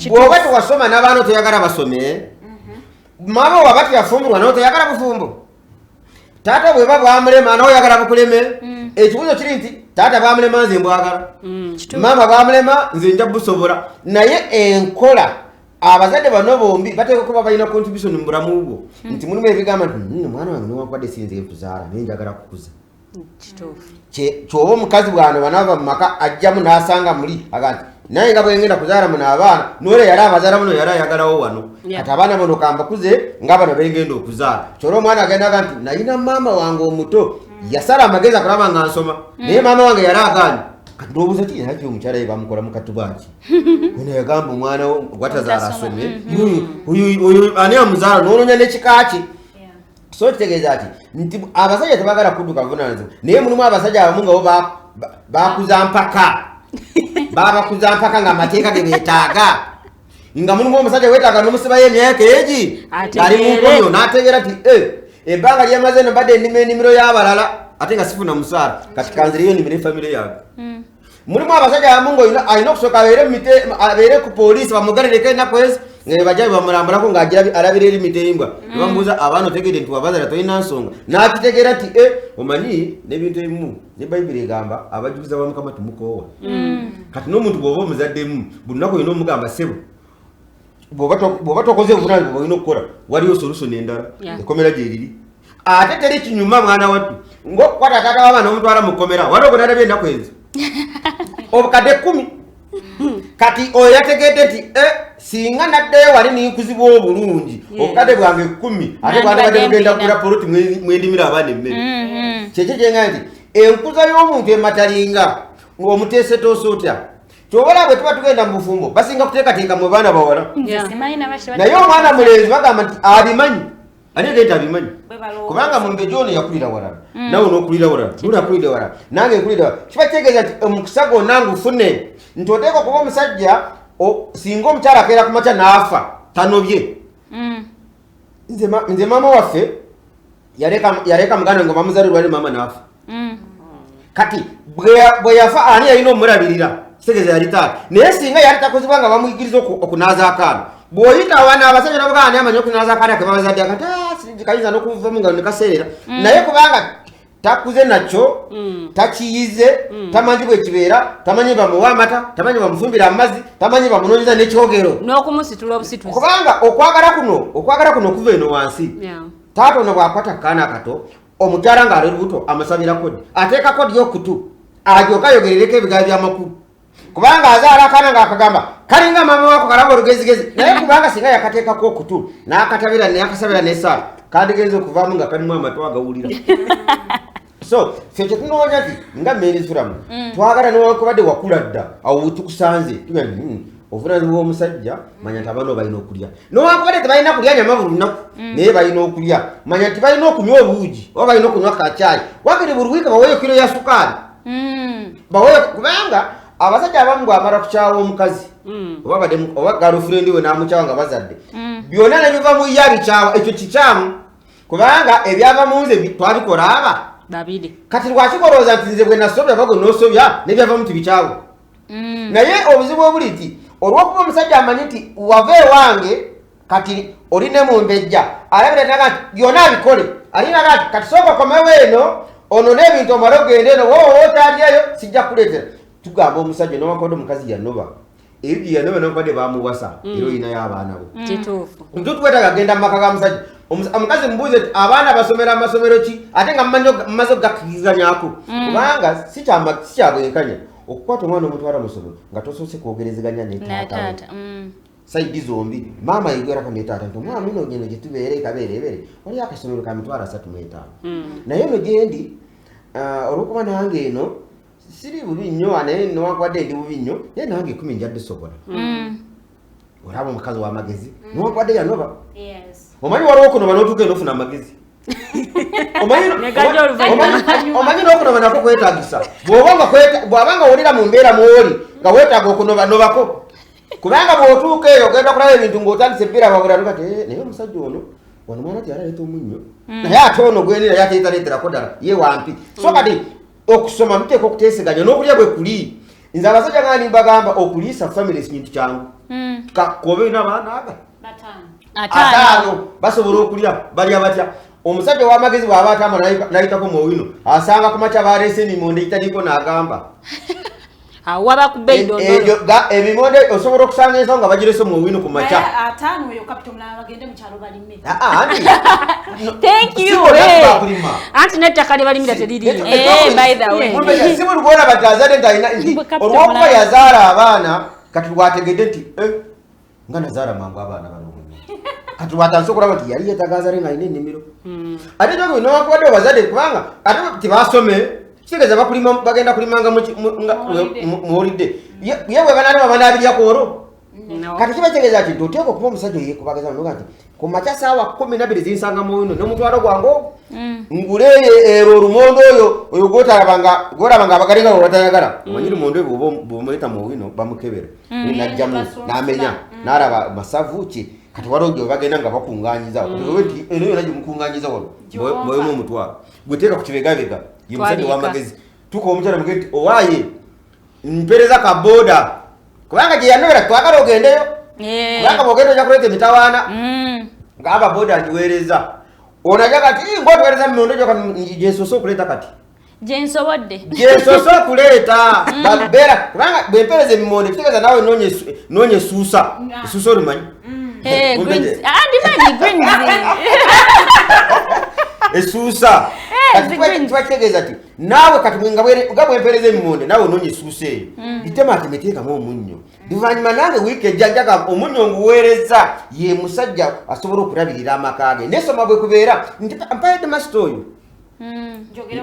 Bw'oba tewasoma n'abaana toyagala basome. Maama waba teyafumbirwa nawe toyagala bufumbo. Taata bweba bwamulema nawe oyagala bukuleme. Ekibuuzo kiri nti taata bwamulema nze mbwagala. Maama bwamulema nze nja busobola. Naye enkola abazadde bano bombi bateekwa kuba balina contribution mu bulamu bwo. Nti mulimu ebigamba nti mwana wange newankubadde sinze nkuzaala naye njagala kukuza. Kyoba omukazi bw'ano banaava mu maka ajjamu n'asanga muli aga nti naye nga bwe ngenda kuzaala muno abaana n'olwo yali abazaala muno yali ayagalawo wano. Kati abaana bano kambakuze nga bano bengenda okuzaala. Kyolwo omwana agenda aga nti nalina maama wange omuto yasala amagezi akulaba nga nsoma naye maama wange yali agaanye. Kati ndowooza ki yali omukyala ye bamukola mu katubaaki. Ono yagamba omwana wo gwatazaala asome. Oyo ani amuzaala n'onoonya n'ekika kye. So kitegeeza ki nti abasajja tebagala kudduka buvunaanyizibwa naye mulimu abasajja abamu nga bo bakuza mpaka. Babakuza mpaka ng'amateeka ge beetaaga. Nga mulimu omusajja weetaaga n'omusibayo emyaka egi ali mu nkomyo n'ategeera nti ebbanga lyamaze eno mbadde nnima ennimiro y'abalala ate nga sifuna musaala kati kanzireyo nnimire famire yange. Mulimu abasajja abamu ng'olina alina okusooka abeere ku poliisi bamugalireko ennaku ezi nga bajja bamulambulako ng'agira alabira eri miteyimbwa. Ne bamubuuza abaana otegedde nti wabazaala tolina nsonga. N'akitegeera nti omanyi n'ebintu ebimu ne Bayibuli egamba abajuliza ba Mukama temukoowa. Kati n'omuntu bw'oba omuzaddemu buli lunaku olina omugamba ssebo bw'oba tokoze obuvunaanyizibwa bw'olina okukola waliyo solution endala ekkomera gyeriri. Ate teri kinyuma mwana wattu ng'okukwata taata w'abaana n'omutwala mu kkomera waliwo gwe nalabye ennaku ezo obukadde 10. Kati oyo yategedde nti singa naddayo wali ninkuzibwa obulungi obukadde bwange 10 ate bwandibadde bugenda kugula poloti mwendimira abaana emmere. Kyekyo kye nti enkuza y'omuntu ematalinga ng'omuteeseteese otya. Ky'oba bwe tuba tugenda mu bufumbo basinga kuteekateeka mu baana bawala. Naye omwana mulenzi bagamba nti abimanyi. Ani agenda abimanyi? Kubanga mumbejja ono yakulira walala nawe n'okulira walala n'okulira walala nange nkulira walala. Kiba kitegeeza nti omukisa gwonna ngufune nti oteekwa okuba omusajja singa omukyala akeera ku makya n'afa tanobye. Nze maama waffe yaleka muganda nga bamuzaala lwali maama n'afa. Kati bwe yafa ani yalina omulabirira? Kitegeeza yali taata. Naye singa yali takozebwa nga bamuyigiriza okunaaza akaana. Bw'oyita abaana abasajja n'abaganda ani amanyi okunaaza akaana ke babazadde akati kayinza n'okuvamu nga ne kaseerera. Naye kubanga takuze nakyo takiyize tamanyi bwe kibeera tamanyi bamuwa amata tamanyi bamufumbira amazzi tamanyi bamunoonyeza n'ekyogero
n'okumusitula obusituzi.
Kubanga okwagala kuno okuva eno wansi. Taata ono bw'akwata akaana akato omukyala ng'ali lubuto amusabira kodi ateeka kodi y'okutu alyoke ayogerereko ebigambo by'amakulu. Kubanga azaala akaana ng'akagamba kalinga maama wako kalaba olugezigezi naye kubanga singa yakateekako okutu n'akatabira n'akasabira n'essaala kandigenze okuvaamu nga kalimu amatu agawulira. So ffe kye tunoonya nti nga Mary Suramu twagala newankubadde wakula dda awo tukusanze tugamba obuvunaanyizibwa bw'omusajja manya nti abaana balina okulya newankubadde tebalina kulya nyama buli lunaku naye balina okulya manya nti balina okunywa obuugi oba balina okunywa kacaayi wakiri buli wiiki baweeyo kiro ya sukaali baweeyo kubanga abasajja abamu bw'amala kukyawa omukazi oba girlfriend we n'amukyawa nga bazadde byonna ne biva mu ye abikyawa ekyo kikyamu kubanga ebyava mu nze twabikola aba
babiri.
Kati lwaki olowooza nti nze bwe nasobya oba gwe n'osobya n'ebyava mu tibikyawa? Naye obuzibu obuli nti olw'okuba omusajja amanyi nti wava ewange kati oli ne mumbejja alabira ddala nti byonna abikole alinaga nti kati sooka okomewo eno ono n'ebintu omale ogende eno woowo okyalyeyo sijja kukuleetera. Tugamba omusajja newankubadde omukazi yanoba ebyo bye yanoba newankubadde baamuwasa era olinayo abaana bo.
Kituufu.
Nti twetaaga kugenda mu maka ga musajja. Omukazi mubuuze nti abaana basomera amasomero ki, ate nga mmaze okugakkirizanyako, kubanga si kyabwenkanya okukwata omwana omutwala mu ssomero nga tosoose kwogerezeganya ne taata. Side zombi maama yegerako ne taata nti omwana ono geno gye tubeera ekabeereebere waliyo akasomero ka 350,000, naye eno gyendi olw'okuba nange eno siri bubi nnyo, naye newankubadde ndi bubi nnyo, naye nange 10 njadde sobola. Olaba omukazi w'amagezi newankubadde yanoba. Omanyi waliwo okunoba n'otuuka eno ofuna amagezi. Omanyi n'okunoba nako kwetaagisa. Bw'oba nga owulira mu mbeera mw'oli nga weetaaga okunoba, nobako. Kubanga bw'otuuka eyo ogenda kulaba ebintu ng'otandise ebiraba bulalu kati naye omusajja ono wano mwana ti alaleeta omunnyo, naye ate ono gwenira ye ateetaleeterako ddala ye wampi. So kati okusoma muteeka okuteeseganya n'okulya bwe kuli. Nze abasajja nga mbagamba okuliisa family si kintu kyangu. Kobe olina abaana aga 5 basobola okulya, balya batya? Omusajja ow'amagezi bw'aba atambula n'ayitako mu owino asanga ku makya baleese emimonde egitaliiko n'agamba
waba ku bei dondolo.
Emimonde osobola okusanga ensawo nga bagirese mu owino ku makya.
5 oyo kapito mulala bagende mu kyalo balime.
Thank you.
Anti n'ettaka lye balimira teririiyo.
By the way.
Si buli gw'olaba nti azadde nti alina nti olw'okuba yazaala abaana kati lwategedde nti nga nazaala mangu abaana bano omunyuma. Kati lwatandise okulaba nti yali yeetaaga azaale ng'alina ennimiro. Ate ekyo newankubadde abazadde kubanga ate tebasome kitegeeza bakulima bagenda kulimanga muwulidde. Ye bwe banaalima banaabirya ku olwo. Kati kiba kitegeeza nti oteekwa okuba omusajja oyeekubageza noga nti ku makya ssaawa 12 zinsanga mu wino n'omutwalo gwange ogwo ngule ero olumondo oyo oyo gw'otalabanga gw'olaba nga abagalinga bwe batayagala. Omanyi lumondo oyo bw'omuleeta mu wino bamukebera n'ajjamu n'amenya n'alaba masavu ki. Kati waliwo gye bagenda nga bakungaanyiza nti eno yonna gye mukungaanyiza wano bw'oyemu omutwalo gwe teeka ku kibegabega ye musajja ow'amagezi. Tuuka omukyala mugende nti owaaye mpeereza ka booda kubanga gye yanobera twagala ogendeyo kubanga bw'ogenda ojja kuleeta emitawaana ng'aba booda ngiweereza. Ono ajaga nti ng'otuweereza mimondo gyo gye nsoose okuleeta kati
gye nsobodde
gye nsoose okuleeta beera kubanga bwe mpeereza emimondo kitegeeza naawe noonya essuusa. Essuusa olimanyi? Essuusa kiba kitegeeza nti naawe kati nga bwe mpeereza emimonde naawe onoonya essuusa eyo bitemaateme teekamu omunnyo. Luvannyuma nange wiiki ejja njaga omunnyo nguweereza ye musajja asobola okulabirira amaka ge. Nesoma bwe kubeera nti mpa headmaster oyo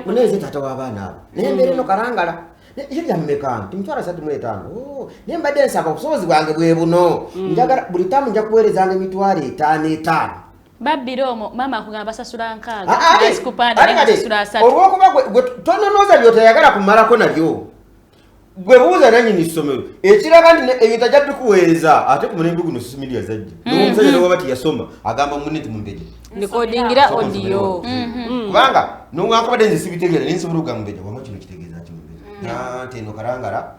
naye nze taata w'abaana abo naye embeera eno kalangala ye byammeka nti 350,000 naye mbadde nsaba obusobozi bwange bwe buno njagala buli ttaamu nja kuweerezanga 5,000 5,000.
Babbira omwo maama akugamba basasula 6
olw'okuba gwe tononooza by'otayagala kumalako nabyo gwe buuza nannyini ssomero ekiraga nti ebintu ajja bikuweereza ate ku mulembe guno social media zajja n'omusajja ne bw'aba teyasoma agamba munne nti mumbeje
nkodingira audio
kubanga newankubadde nze sibitegeera naye nsobola okugamba mumbeje wama kino kitegeeza ki mumbeje nti eno Kalangala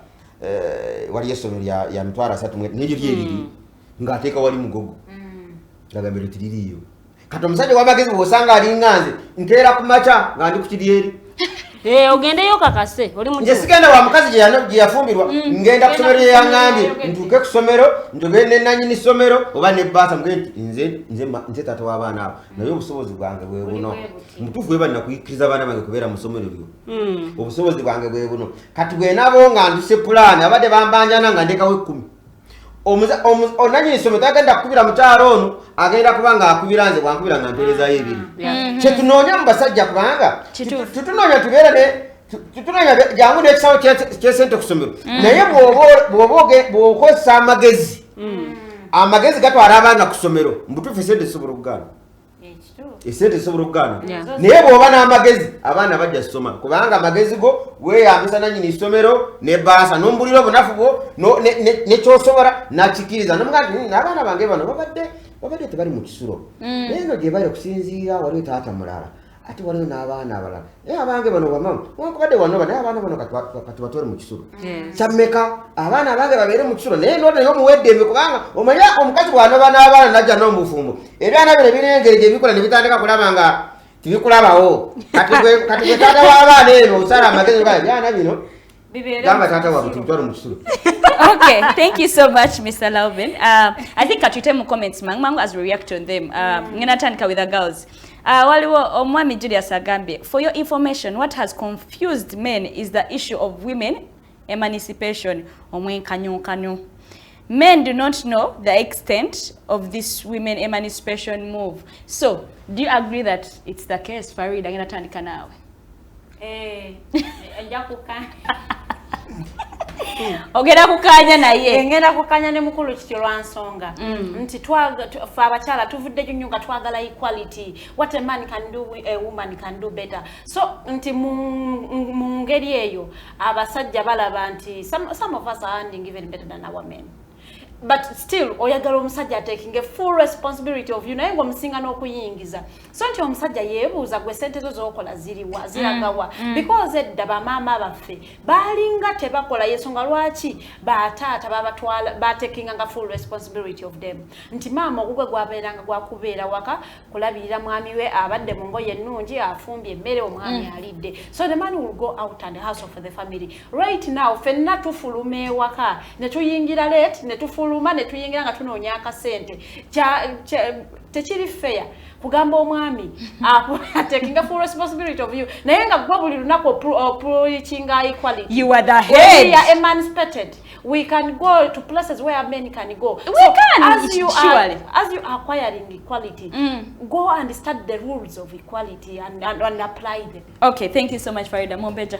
waliyo essomero lya 300,000 n'eryo lyeriri ng'ateeka wali mugogo ng'agamba eryo tiririiyo. Kati omusajja ow'amagezi bw'osanga alinga nze nkeera ku makya nga ndi ku kiryeri.
Ogendeyo kakase oli
mutuufu. Nze sigenda wa mukazi gye yafumbirwa ngenda ku ssomero lye yaŋŋambye ntuuke ku ssomero njogere ne nannyini ssomero oba ne bbaasa mugende nti nze taata w'abaana abo naye obusobozi bwange bwe buno. Mutuufu bwe balina kuyikkiriza abaana bange kubeera mu ssomero lyo. Obusobozi bwange bwe buno. Kati bwe nabo nga nduse pulaani abadde bambanjana nga ndekawo 10. Onanyini ssomero tagenda kukubira mukyalo ono agenda kuba ng'akubira nze bwankubira nga mpeerezayo ebiri. Kyetunoonya mu basajja kubanga tetunoonya tubeere ne tetunoonya jangu n'ekisawo ky'essente ku ssomero naye bw'okozesa amagezi amagezi gatwala abaana ku ssomero mubutuufu essente zisobola okugaana. Essente zisobola okugaana naye bw'oba n'amagezi abaana bajja ssoma kubanga amagezi go weeyambisa nannyini ssomero ne bbaasa n'ombulira obunafu bwo nekyosobola nakikiriza nomugaa nti abaana bange bano babadde tebali mu kisulo naye eno gye bali okusinziira waliwo taata mulala ate waliwo n'abaana abalala naye abange bano bamama wankubadde wanoba naye abaana bano kati batwale mu kisulo kyammeka abaana abange babeere mu kisulo naye noda naye omuwa eddembe kubanga omanye omukazi bw'anoba n'abaana najja n'omufumbo ebyana bino birina engeri gye bikola ne bitandika kulaba nga tibikulabawo kati gwe taata w'abaana eno osala amagezi ogaa ebyana bino
Bibeere
Gamba
mu
taata waabwe
kisulo.
tubitwale mu kisulo.
Okay, thank you so much, Mr. Lauben. I think katuyite mu comments mangu mangu as we react on them. Ngenda tandika with the girls. Waliwo omwami Julius agambye, for your information, what has confused men is the issue of women emancipation, omwenkanyonkano. Men do not know the extent of this women emancipation move. So, do you agree that it's the case? Farida, ngenda tandika naawe.
Eh, nja kukanya.
Ogenda kukanya naye.
Ngenda kukanya ne mukulu Kityo lwa nsonga nti ffe abakyala tuvuddeyo nnyo nga twagala equality. What a man can do, a woman can do better. So nti mu ngeri eyo abasajja balaba nti some of us are earning even better than our men, but still oyagala omusajja taking a full responsibility of you, naye ng'omusinga n'okuyingiza. So nti omusajja yeebuuza, gwe sente zo z'okola ziriwa, ziragawa? Because edda bamaama baffe baalinga tebakola, yensonga lwaki bataata babatwala batakinganga full responsibility of them, nti maama ogugwe gwabeeranga gwakubeera waka kulabirira mwami we, abadde mu ngoye ennungi, afumbye emmere, omwami alidde. So the man will go out and hustle for the family. Right now ffenna tufuluma ewaka ne tuyingira late, ne tufuluma ne tuyingira nga tunoonya akasente. Tekiri fair kugamba omwami taking a full responsibility of you, naye nga gwe buli lunaku preachinga equality.
You are the
When
head.
we are emancipated, we can go to places where men can go.
We can,
As you are,
surely.
as you are acquiring equality, go and start the rules of equality and apply them.
Okay, thank you so much, Farida Mombeja.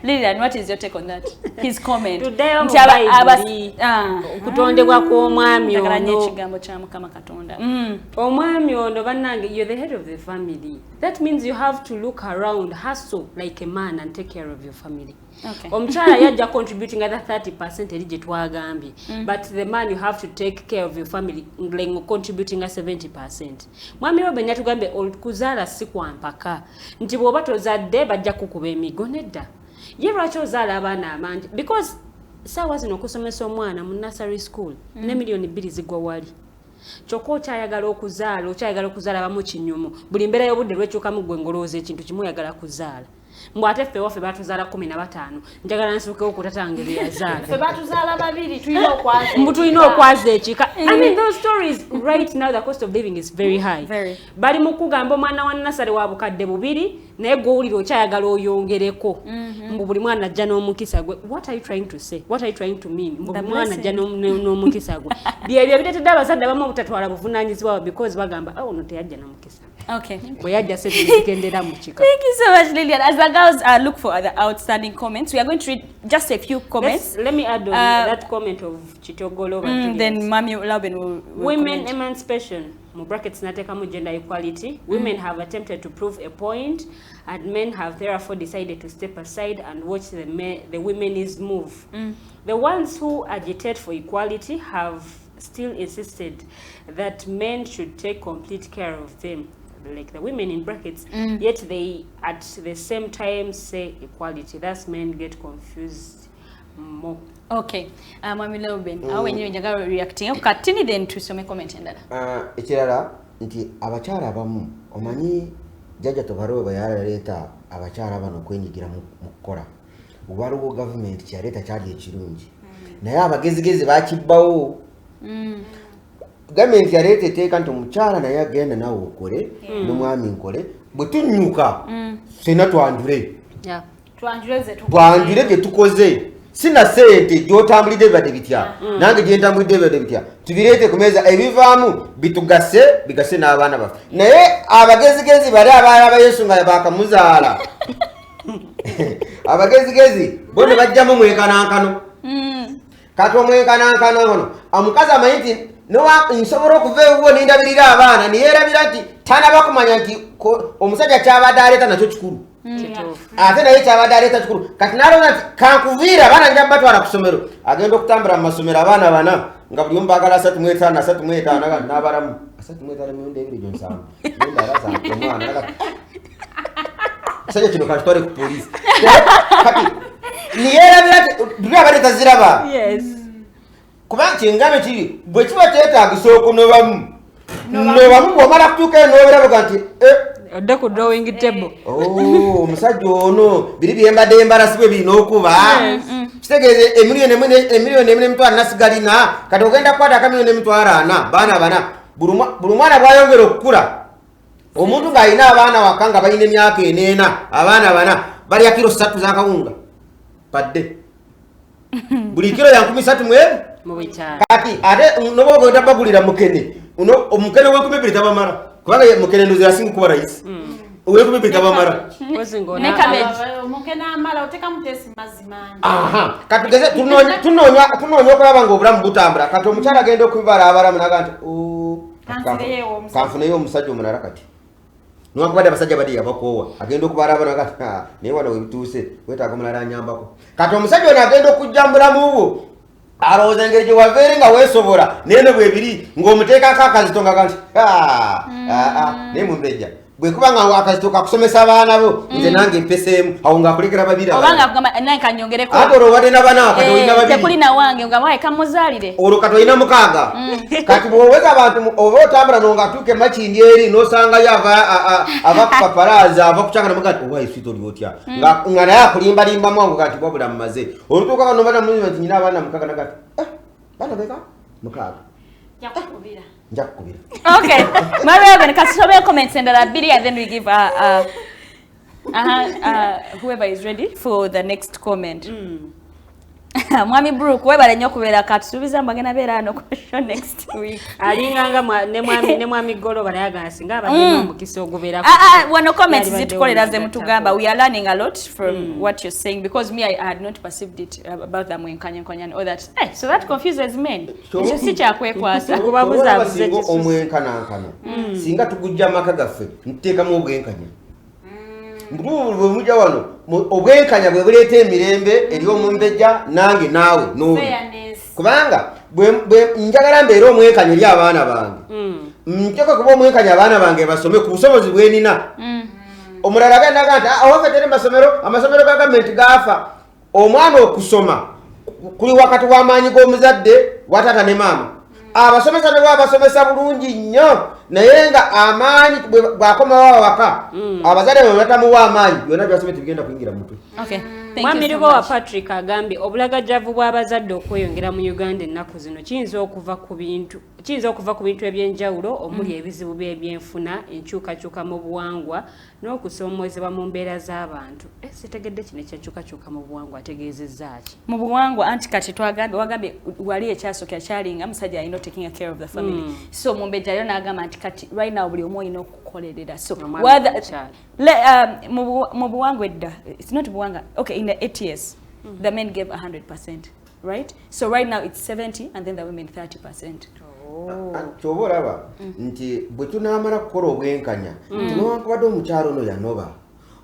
Lilian, what is your take on that? His comment.
Tuddeyo mu
Nti
Bayibuli.
Ah.
Okutondebwa kw'omwami
Njagala nnyo
ono.
ekigambo kya Mukama Katonda.
Omwami ono, bannange, you're the head of the family. That means you have to look around, hustle like a man and take care of your family. Omukyala yajja contributing other 30% eri gye twagambye, but the man, you have to take care of your family like contributing a 70%. Mwami Robin yatugambye okuzaala si kwa mpaka, nti bw'oba tozadde bajja kukuba emigo. Nedda, ye lwaki ozaala abaana abangi? Because saawa zino okusomesa omwana mu nursery school ne 2 miliyoni zigwa wali, kyokka okyayagala okuzaala, okyayagala okuzaala abamu kinyumu. Buli mbeera y'obudde lwekyukamu, gwe ngolowooza ekintu kimu, oyagala kuzaala. Mbw ate ffe waffe batuzaala 15, njagala nsuukewo ku tatange bye yazaala.
Ffe batuzaala babiri, tulina okwaza.
Mbu tulina okwaza ekika. I mean, those stories. Right now the cost of living is very high.
Very.
Bali mu kugamba omwana wa nursery wa 2000, naye gwowulira okyayagala oyongereko, mbu buli mwana ajja n'omukisa gwe. What are you trying to say? What are you trying to mean? Mbu
The
buli mwana ajja
blessing.
n'omukisa gwe. Byebyo ebireetedde abazadde abamu obutatwala buvunaanyizibwa bwabwe, because bagamba, "Oh, ono teyajja na mukisa." Bwe yajja, sente zigendera mu kika.
Thank you so much, Lilian. As the girls look for the outstanding comments, we are going to read just a few comments.
Let me add on that comment of Kitogolo.
Then Mami Lauben will
Women
comment.
emancipation, mu brackets natekamu gender equality. Women have attempted to prove a point and men have therefore decided to step aside and watch the women's move. The ones who agitate for equality have still insisted that men should take complete care of them, like the women in brackets, yet they at the same time say equality. Thus men get confused more.
Okay. Mwami Lauben, awo wenyewe njagala reacting. Katini, then tusome comment endala.
Ah, ekirala nti abakyala abamu, omanyi jjajja Tobarobe bwe yaleeta abakyala bano okwenyigira mu kukola, waliwo gavumenti kyeyaleeta kyali ekirungi, naye abagezigezi bakibbawo. Gavumenti yaleeta etteeka nti omukyala naye agenda naawe okole n'omwami nkole, bwe tunyuka ffenna twanjule.
Twanjule ze tukoze.
Twanjule gye tukoze, sina sente gyotambulidde bibadde bitya, nange gyentambulidde bibadde bitya, tubireete ku meeza, ebivaamu bitugase, bigase n'abaana baffe. Naye abagezigezi bali abalaba Yesu nga bakamuzaala, abagezigezi bo ne bajjamu mwenkanankano. Kati omwenkanankano ono, omukazi amanyi nti nsobola okuva ewuwo nendabirira abaana, niyerabira nti tanaba kumanya nti omusajja kyabadde aleeta nakyo kikulu.
Kituufu.
Ate naye kyabadde aleeta kikulu. Kati nalowooza nti kankuviira, abaana nja batwala ku ssomero. Agenda okutambula mu masomero, abaana bana nga buli omu baagala 35, 35, aga n'abalamu 35 emirundi ebiri gyo 70, emirundi 70 omwana. Naga, kisajja kino kakitwale ku poliisi. Kati niyerabira nti luli abadde taziraba. Kubanga kyengambe kiri, bwe kiba kyetaagisa okunobamu, nobamu. Bw'omala kutuuka eyo n'obirabuga nti, "Eh,
Odde ku drawing table.
Oh, omusajja ono biri byembadde embarasi bwe birina okuba. Kitegeeze 1,400,000 nasigalina, kati ogenda kukwata 1,400,000 baana bana. Buli mwana bw'ayongera okukula, omuntu ng'alina abaana waka nga balina emyaka 4, abaana bana balya kiro 3 z'akawunga padde. Buli kiro ya 3,000
mu bikyalo.
Kati ate noba ogenda bagulira mukene, omukene w'enkumi ebiri tabamala, kubanga mukene ndozi asinga kuba rayisi. Ow'enkumi ebiri tabamala.
Ne cabbage.
Mukene amala otekamu tesi mazzi mangi.
Aha, kati tugeze tunoonya okulaba ng'obulamu butambula. Kati omukyala agenda okubibala abalamu n'agamba nti, kanfuneyo omusajja omulala kati. Newankubadde abasajja bali yabakoowa, agenda okubala abalamu n'agamba nti, naye wano we bituuse, weetaaga omulala anyambako. Kati omusajja ono agenda okujja mu bulamu bwo, alowooza engeri gye wava eri nga weesobola, naye ne bwebiri ng'omuteekako akazito nga nti, naye mumbejja. Bwe kuba nga akazito kakusomesa abaana bo, nze nange mpeseemu, awo ng'akulekera babiri
Oba
abalala.
nga akugamba, naye kanyongereko.
Ate olwo obadde na bana, kati olina babiri.
Tekuli na wange, nga waye kamuzaalire.
Olwo kati olina 6. Kati bw'oweza abantu oba otambula no ng'atuuka e Makindye eri, n'osangayo ava ku paparaazi, ava ku kyangana, muga nti, owa, sweet oli otya? Nga naye akulimbalimbamu awo nga nti, wabula mmaze. Olutuuka wano n'obadda mu nti nnyina abaana 6, naga nti, baana beka? 6.
Nja kukubira.
Nja kukubira.
Okay. Maria, kasome comments endala bbiri and then we give whoever is ready for the next comment. Mwami Brooke, webale nnyo okubeera katusuubiza mbu agenda beera wano ku show next week.
Alinganga ne mwami Goloba naye agamba singa abadde n'omukisa ogubeera ku
Wano comments
Yali badde
zitukolera ze
wano
mutugamba.
agattako.
We are learning a lot from what you're saying, because me, I had not perceived it about the mwenkanyankanya and all that. So that confuses men. Ekyo si kyakwekwasa.
Okubabuza
Okubabuza
singa
ekisusse.
omwenkanankana. Singa tugujja amaka gaffe, ntuteekamu obwenkanya. Mbu bwe mujja wano, obwenkanya bwe buleeta emirembe eri omumbejja nange naawe n'oli.
Fairness.
Kubanga bwe njagala mbeere omwenkanya eri abaana bange. Nteekwa kuba omwenkanya abaana bange basome ku busobozi bwe nnina. Omulala agenda agamba nti, owaffe teri masomero, amasomero ga gavumenti gaafa. Omwana okusoma kuli wakati w'amaanyi g'omuzadde wa taata ne maama. Abasomesa ne bw'abasomesa bulungi nnyo, naye nga amaanyi bw'akomawo awaka, abazadde bwe batamuwa amaanyi, byonna by'asomye tebigenda kuyingira mu mutwe.
Okay. Thank you
Mwami
so
Lubowa
much.
Patrick agambye obulagajjavu bw'abazadde okweyongera mu Uganda ennaku zino kiyinza okuva ku bintu eby'enjawulo omuli ebizibu by'ebyenfuna, enkyukakyuka mu buwangwa n'okusoomoozebwa mu mbeera z'abantu. Sitegedde kino ekyenkyukakyuka mu buwangwa ategeezezza ki?
Mu buwangwa anti kati twagambye, wagambye wali ekyasooka kyalinga musajja alina taking care of the family. So mumbejja yo n'agamba nti kati right now buli omu olina okukolerera. So
Omwami
whether
n'omukyala.
Mu buwangwa edda, it's not buwangwa, okay, in the 8 years, the men gave 100%, right? So right now it's 70 and then the women 30%.
Kyoba olaba nti bwe tunaamala kukola obwenkanya, nti newankubadde omukyalo ono yanoba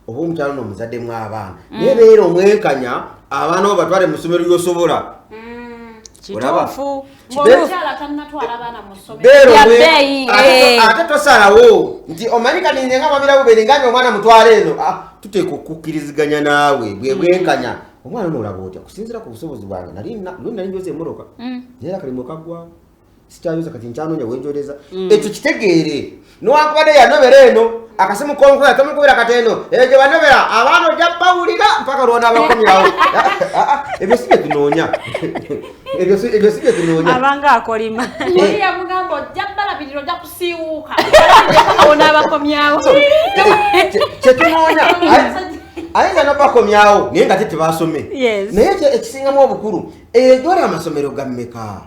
oba omukyalo ono omuzaddemu abaana, naye beera omwenkanya abaana bo batwale mu ssomero ly'osobola. Olaba?
Kituufu.
Ng'omukyala tannatwala baana mu ssomero.
Beera
Ya bbeeyi,
ate tosalawo nti omanyi kati nze nga mwami Lawubeni ngambye omwana mutwale eno. Tuteeka okukkiriziganya naawe bwe bwenkanya. Omwana ono olaba otya kusinziira ku busobozi bwange? Luli nali njoza emmotoka, naye era akalimu kaggwawo, sikyayoza, kati nkyanoonya wenjoleza. Ekyo kitegeere, newankubadde yanobera eno akasimu konkubira tomukubira kati eno eyo gye banobera abaana ojja bawulira mpaka lwonaabakomyawo. Ebyo si bye tunoonya, ebyo si bye tunoonya.
Abanga akolima.
Oli yamugamba ojja balabirira, ojja kusiiwuuka onaabakomyawo.
So, kyetunoonya ayinza nobakomyawo naye nga te tebasome. Naye ekisingamu obukulu, eyo gyoli amasomero ga mmeka,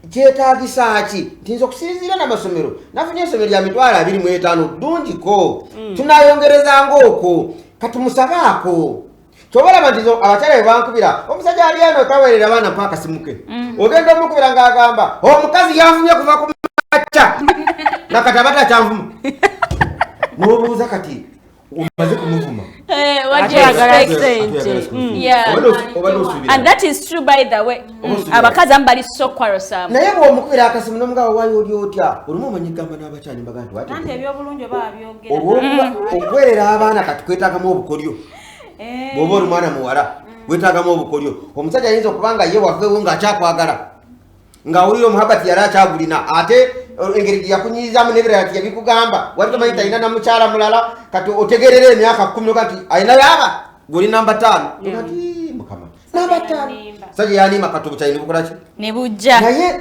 kyetaagisa ki? Nti nze okusinziira n'amasomero nafunye essomero lya 25,000 ddungiko, tunayongerezanga okwo kati musabaako. Kyoba olaba nti abakyala bwe bankubira, omusajja ali eno taweerera abaana mpa akasimuke, ogenda omukubira ng'agamba omukazi yanvumye kuva ku makya nakati abadde akyanvuma, n'obuuza kati omaze kumuvuma.
What do you
Ate ayagala
expect?
ssente.
Obadde osuubira.
And that is true, by the way.
Oba osuubira.
Abakazi abamu bali so quarrelsome.
Naye bw'omukubira akasimu n'omugaba waayo oli otya, olumu omanyi gamba n'abakyala mbaga nti wate
Anti ebyobulungi oba babyogera.
Olw'okuba okuweerera abaana kati kwetaagamu obukolyo. Bw'oba oli mwana muwala weetaagamu obukolyo. Omusajja ayinza okuba nga ye waveewo ng'akyakwagala, ng'awulira omuhabati yali akyagulina, ate Engeri gye yakunyizaamu n'ebirala ti yabikugamba, wali tomanyi talina na mukyala mulala. Kati otegerera emyaka 10 noga nti alina yaba goli namba 5. Kati mukama, namba 5 sajja yanima. Kati obukyayi nebukolaki?
Ne bujja.
Naye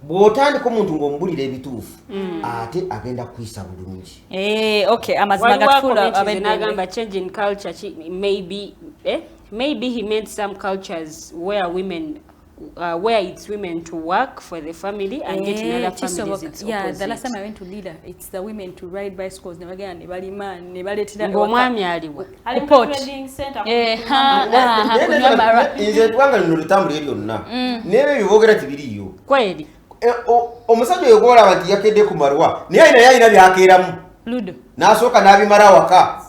bw'otandika omuntu ng'omubulira ebituufu, ate agenda kuyisa bulungi.
Eh, okay, amazima
Waliwo
gatufuula
comments
abeddembe.
N'agamba change in culture maybe, maybe he meant some cultures where women where it's women to work for the family and yet in
Eh,
other families
kisoboka.
it's
Yeah, the last
opposite.
time I went to Lira, it's the women to ride bicycles, ne bagenda ne balima ne baleetera
Ng'omwami aliwa?
Ali mu
Port.
trading center.
Eh, ha, ha, ha, kunywa mara.
Nze eggwanga lino litambula lyonna, naye ebyo boogera tibiriiyo.
Kweli.
E, omusajja oyo gwolaba nti yakedde ku malwa, naye alina yalina byakeeramu.
Ludo.
N'asooka n'abimala awaka.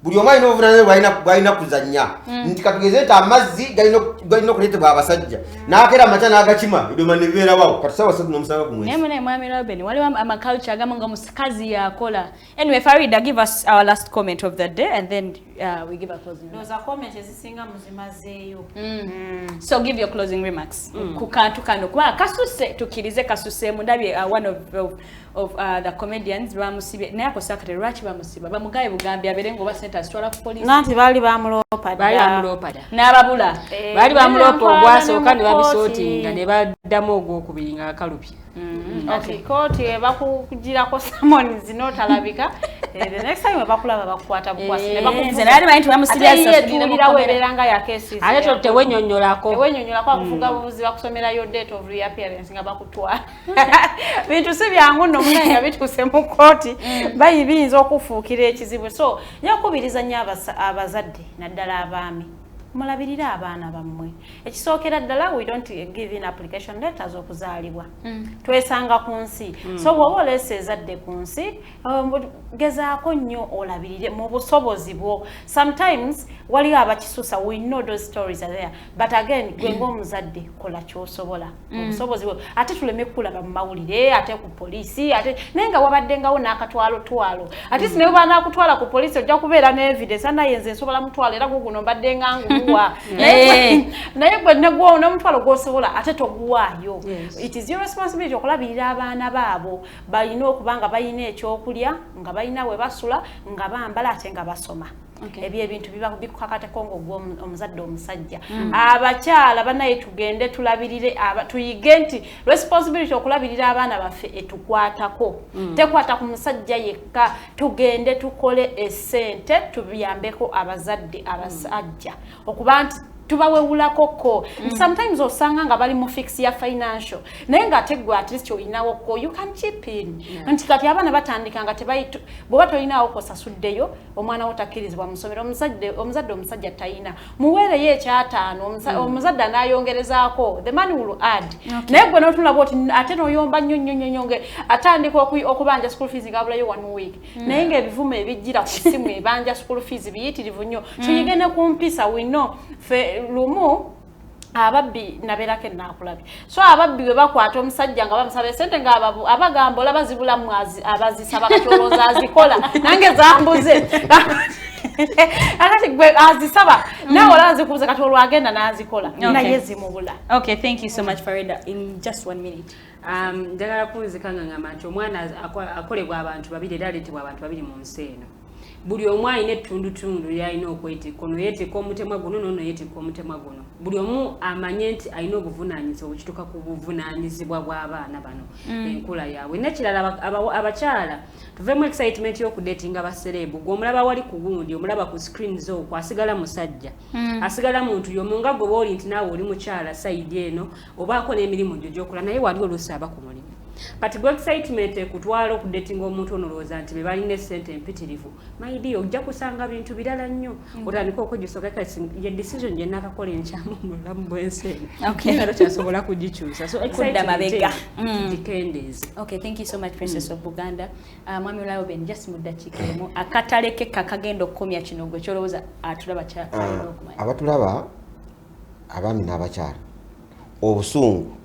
Buli omu alina obuvunanyizibwa bw'alina kuzannya, nti katugeze nti amazzi galina okuleetebwa abasajja, n'akeera amakya n'agakima, ebyoma ne bibeerawawo. Kati saawa 3 n'omusanga ku
Naye
mwezi.
mune mwami Robin, waliwo amaculture agamu nga omukazi yakola. Anyway, Farida, give us our last comment of the day and then we give a closing remarks.
Ndowooza comment ezisinga muzimazeeyo.
So give your closing remarks ku kantu kano, kuba kasuse, tukkirize kasuseemu. Ndabye one of the comedians bamusibye, naye ako sakate lwaki bamusiba? Bamugaye bugambi abeere nga oba sente azitwala ku poliisi.
Nanti baali bamuloopa
Baali
dda.
bamuloopa dda.
N'ababula.
Eh,
Baali bamuloopa
bamutwala
ogwasooka
ne
ne
mu
babisootinga
kkooti.
ne baddamu ogwokubiri nga akalubye.
Kati kooti ebakugirako summons n'otalabika. Eh, the next time bakulaba bakukwata bukwasi ne
Eh,
bakuvuga.
nze nali manyi nti bamusibye
Ate ye
asasulire mu
etuulirawo
kkomera.
ebeera nga yakeesiza.
Ate tewenyonyolako.
Tewenyonyolako, akuvuga buvuzi, bakusomerayo date of reappearance nga bakutwala. Bintu si byangu nno munaye, nga bituuse mu kkooti bayi biyinza okufuukira ekizibu. So nyakubiriza nnyo abazadde naddala abaami, mulabirire abaana bammwe. Ekisookera ddala, we don't give in application letters okuzaalibwa, twesanga ku nsi. So bw'oba oleese ezadde ku nsi, gezaako nnyo olabirire mu busobozi bwo. Sometimes waliwo abakisusa, we know those stories are there, but again, gwe ng'omuzadde kola ky'osobola mu busobozi bwo. Ate tuleme kulaba mu mawulire ate ku poliisi, ate naye nga wabaddengawo n'akatwalo twalo, ate si naye banaakutwala ku poliisi ojja kubeera ne evidence, anaye nze nsobola mutwalo era guguno mbadde nga nguwa. Naye gwe n'omutwalo gw'osobola ate toguwaayo. It is your responsibility okulabirira abaana baabo. Balina okuba nga balina ekyokulya, nga balina we basula, nga bambala ate nga basoma. Ebyo ebintu biba bikukakatako ng'ogwa omuzadde omusajja. Abakyala banaye, tugende tulabirire, tuyige nti responsibility okulabirira abaana baffe etukwatako, tekwata ku musajja yekka. Tugende tukole essente tubiyambeko abazadde abasajja okuba nti tubawewulakoko. Sometimes osanga nga bali mu fix ya financial, naye ng'ate gwe at least olinawoko, you can chip in. Nti kati abaana batandika nga tebayi, bw'oba tolinawo kosasuddeyo omwana wo takkirizibwa mu ssomero. Omuzadde omusajja talina, muweereyo ekyataano. Omuzadde anaayongerezaako, the man will add. Naye gwe n'otunula bwoti ate n'oyomba nnyo nnyo nnyo nnyo, atandika okubanja school fees ng'abulayo one week, naye ng'ebivumo ebijjira ku ssimu ebanja school fees biyitirivu nnyo. Tuyige ne ku mpisa. We know ffe lumu ababbi nabeerako enaakulabye. So ababbi bwe bakwata omusajja nga bamusaba esente, nga abagamba olaba zibulamu abazisaba. Kati olowooza azikola nange zambuze, akati gwe azisaba naawe olaba zikubuze, kati olwo agenda n'azikola naye zimubula.
Okay, thank you so much, Farida. In just one minute.
Njagala kunzika nga ngamba nti omwana akolebwa abantu babiri era aleetebwa abantu babiri mu nsi eno. Buli omu alina ettundutundu lyalina okwetikka. Ono yeetikka omutemwa guno, nono yeetikka omutemwa guno. Buli omu amanye nti alina obuvunaanyizibwa bwekituuka ku buvunaanyizibwa bw'abaana bano, enkula yaabwe. Nekirala, abakyala tuvemu excitement y'okudatinga baceleb. Gwe omulaba wali ku gundi, omulaba ku screens okwo, asigala musajja, asigala muntu y'omu nga gwe bw'oli, nti naawe oli mukyala side eno obaako n'emirimu gyo gy'okola, naye wali oluusi aba ku mulimu. Kati gwe excitement ekutwala okudatinga omuntu ono, olowooza nti be balina essente empitirivu. My dear, ojja kusanga bintu birala nnyo, otandika okwejjusa kati ye decision gye nakakola enkyamu mu bulamu bw'ensi eno. Naye nga tokyasobola kugikyusa. So
Kudda
excitement
mabega.
eno tugikendeeze.
Okay, thank you so much, Princess of Buganda. Mwami Lauben, just mu ddakiika emu, akatale ke kakagenda okukomya kino, gwe kyolowooza atulaba kyalina okumanya.
Abatulaba, abaami n'abakyala, obusungu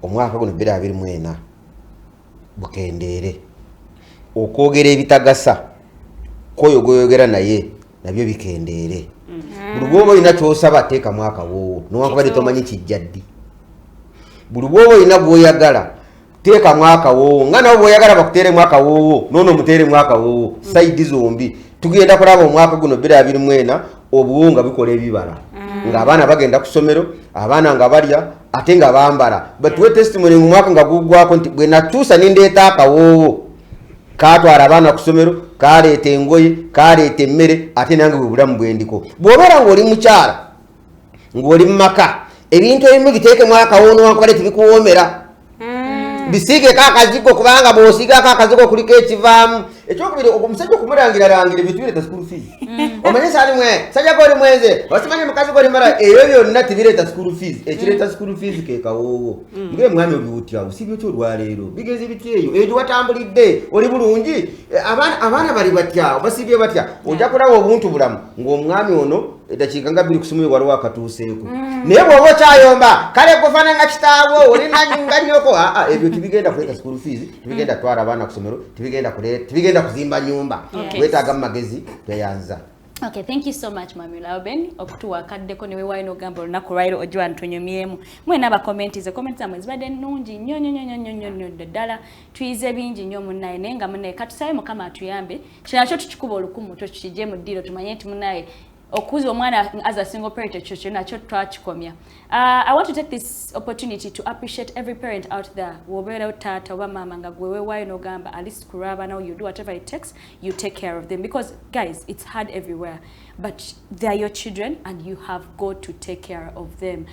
omwaka guno 2024 bukendeere. Okwogera ebitagasa kwoyo gwoyogera naye nabyo bikendeere. Buli bwoba olina kyosaba, teekamu akawoowo newankubadde tomanyi kijja ddi. Buli bwoba olina gwoyagala, Teekamu akawoowo nga nawe bw'oyagala bakuteeremu akawoowo, noono omuteeremu akawoowo. Side zombi tugenda kulaba omwaka guno 2024 obuwoowo nga bikola ebibala, ng'abaana bagenda ku ssomero, abaana nga balya ate nga bambala. Batuwe testimony mu mwaka nga guggwako nti bwe natuusa ne ndeeta akawoowo katwala abaana ku ssomero, kaleeta engoye, kaleeta emmere, ate nange bwe bulamu bwendiko. Bw'obeera ng'oli mukyala ng'oli mu maka, ebintu ebimu biteekemu akawoowo newankubadde tebikuwoomera, bisiigeko akazigo, kubanga bw'osiigako akazigo kuliko ekivaamu. Ekyokubiri, omusajja okumulangirarangira ebintu bireeta school fees. Omanye saali mwe sajja goli mwenze, osimanyi mukazi goli mala, ebyo byonna tebireeta school fees. Ekireeta school fees ke kawoowo. Ngee mwami obiwutya osibye otya olwaleero, bigezi biti eyo eyo gyewatambulidde oli bulungi, abaana bali batya, basibye batya? Ojja kulaba obuntu bulamu ng'omwami ono eddakiika nga 2 ku simu ye waliwo akatuuseeko. Naye bw'oba okyayomba kale gufaana nga kitaawo oli nga nnyoko, aa ebyo tebigenda kuleeta school fees, tebigenda kutwala abaana ku ssomero, tebigenda kuzimba nyumba. Weetaaga mu magezi, tweyanza.
Okay, thank you so much Mami Lauben okutuwa akaddeko ne weewaayo n'ogamba olunaku lwaliro ojja ntunyumyemu. Mwena abakomentize, comments zammwe zibadde nnungi nnyo nnyo nnyo nnyo nnyo nnyo ddala. Tuyize bingi nnyo munnaye, naye nga munnaye katusabe Mukama atuyambe. Kino nakyo tukikuba olukumu tukigye mu ddiiro, tumanye nti munnaye okuza omwana as a single parent ekyo kyo nakyo twakikomya. I want to take this opportunity to appreciate every parent out there. Bw'obeera taata oba maama nga gwe weewaayo n'ogamba at least ku lw'abaana you do whatever it takes, you take care of them, because guys, it's hard everywhere, but they are your children and you have got to take care of them.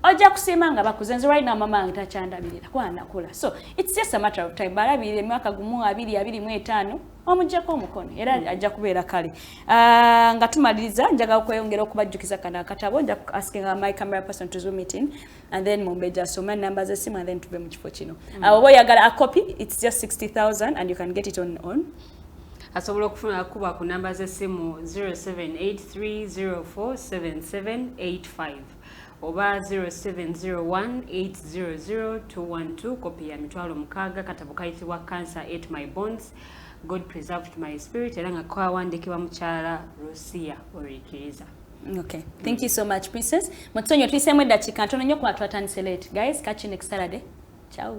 Ojja kusiima nga bakuze. Nze right now mama wange takyandabirira kuba nakula, so it's just a matter of time. Balabirira emyaka 1, 2, 25, omuggyako omukono era ajja kubeera kale. Nga tumaliriza, njagala okweyongera okubajjukiza kano akatabo. Nja asking my camera person to zoom it in and then Mumbejja asome namba z'essimu and then tuve mu kifo kino. Oba oyagala a copy, it's just 60,000 and you can get it on
Asobola okufuna kuba ku namba z'essimu 0783047785 oba 0701800212. Kopi ya 60,000, katabo kayitibwa Cancer Ate My Bones, God Preserved My Spirit, era nga kawandiikibwa mukyala Lucia Orikiriza.
Okay, thank you so much, Princess. Mutsonyo tuyiseemu eddakiika ntono nnyo kuba twatandise late. Guys, catch you next Saturday. Ciao.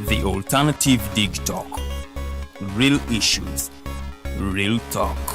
The Alternative Dig Talk. Real issues, real talk.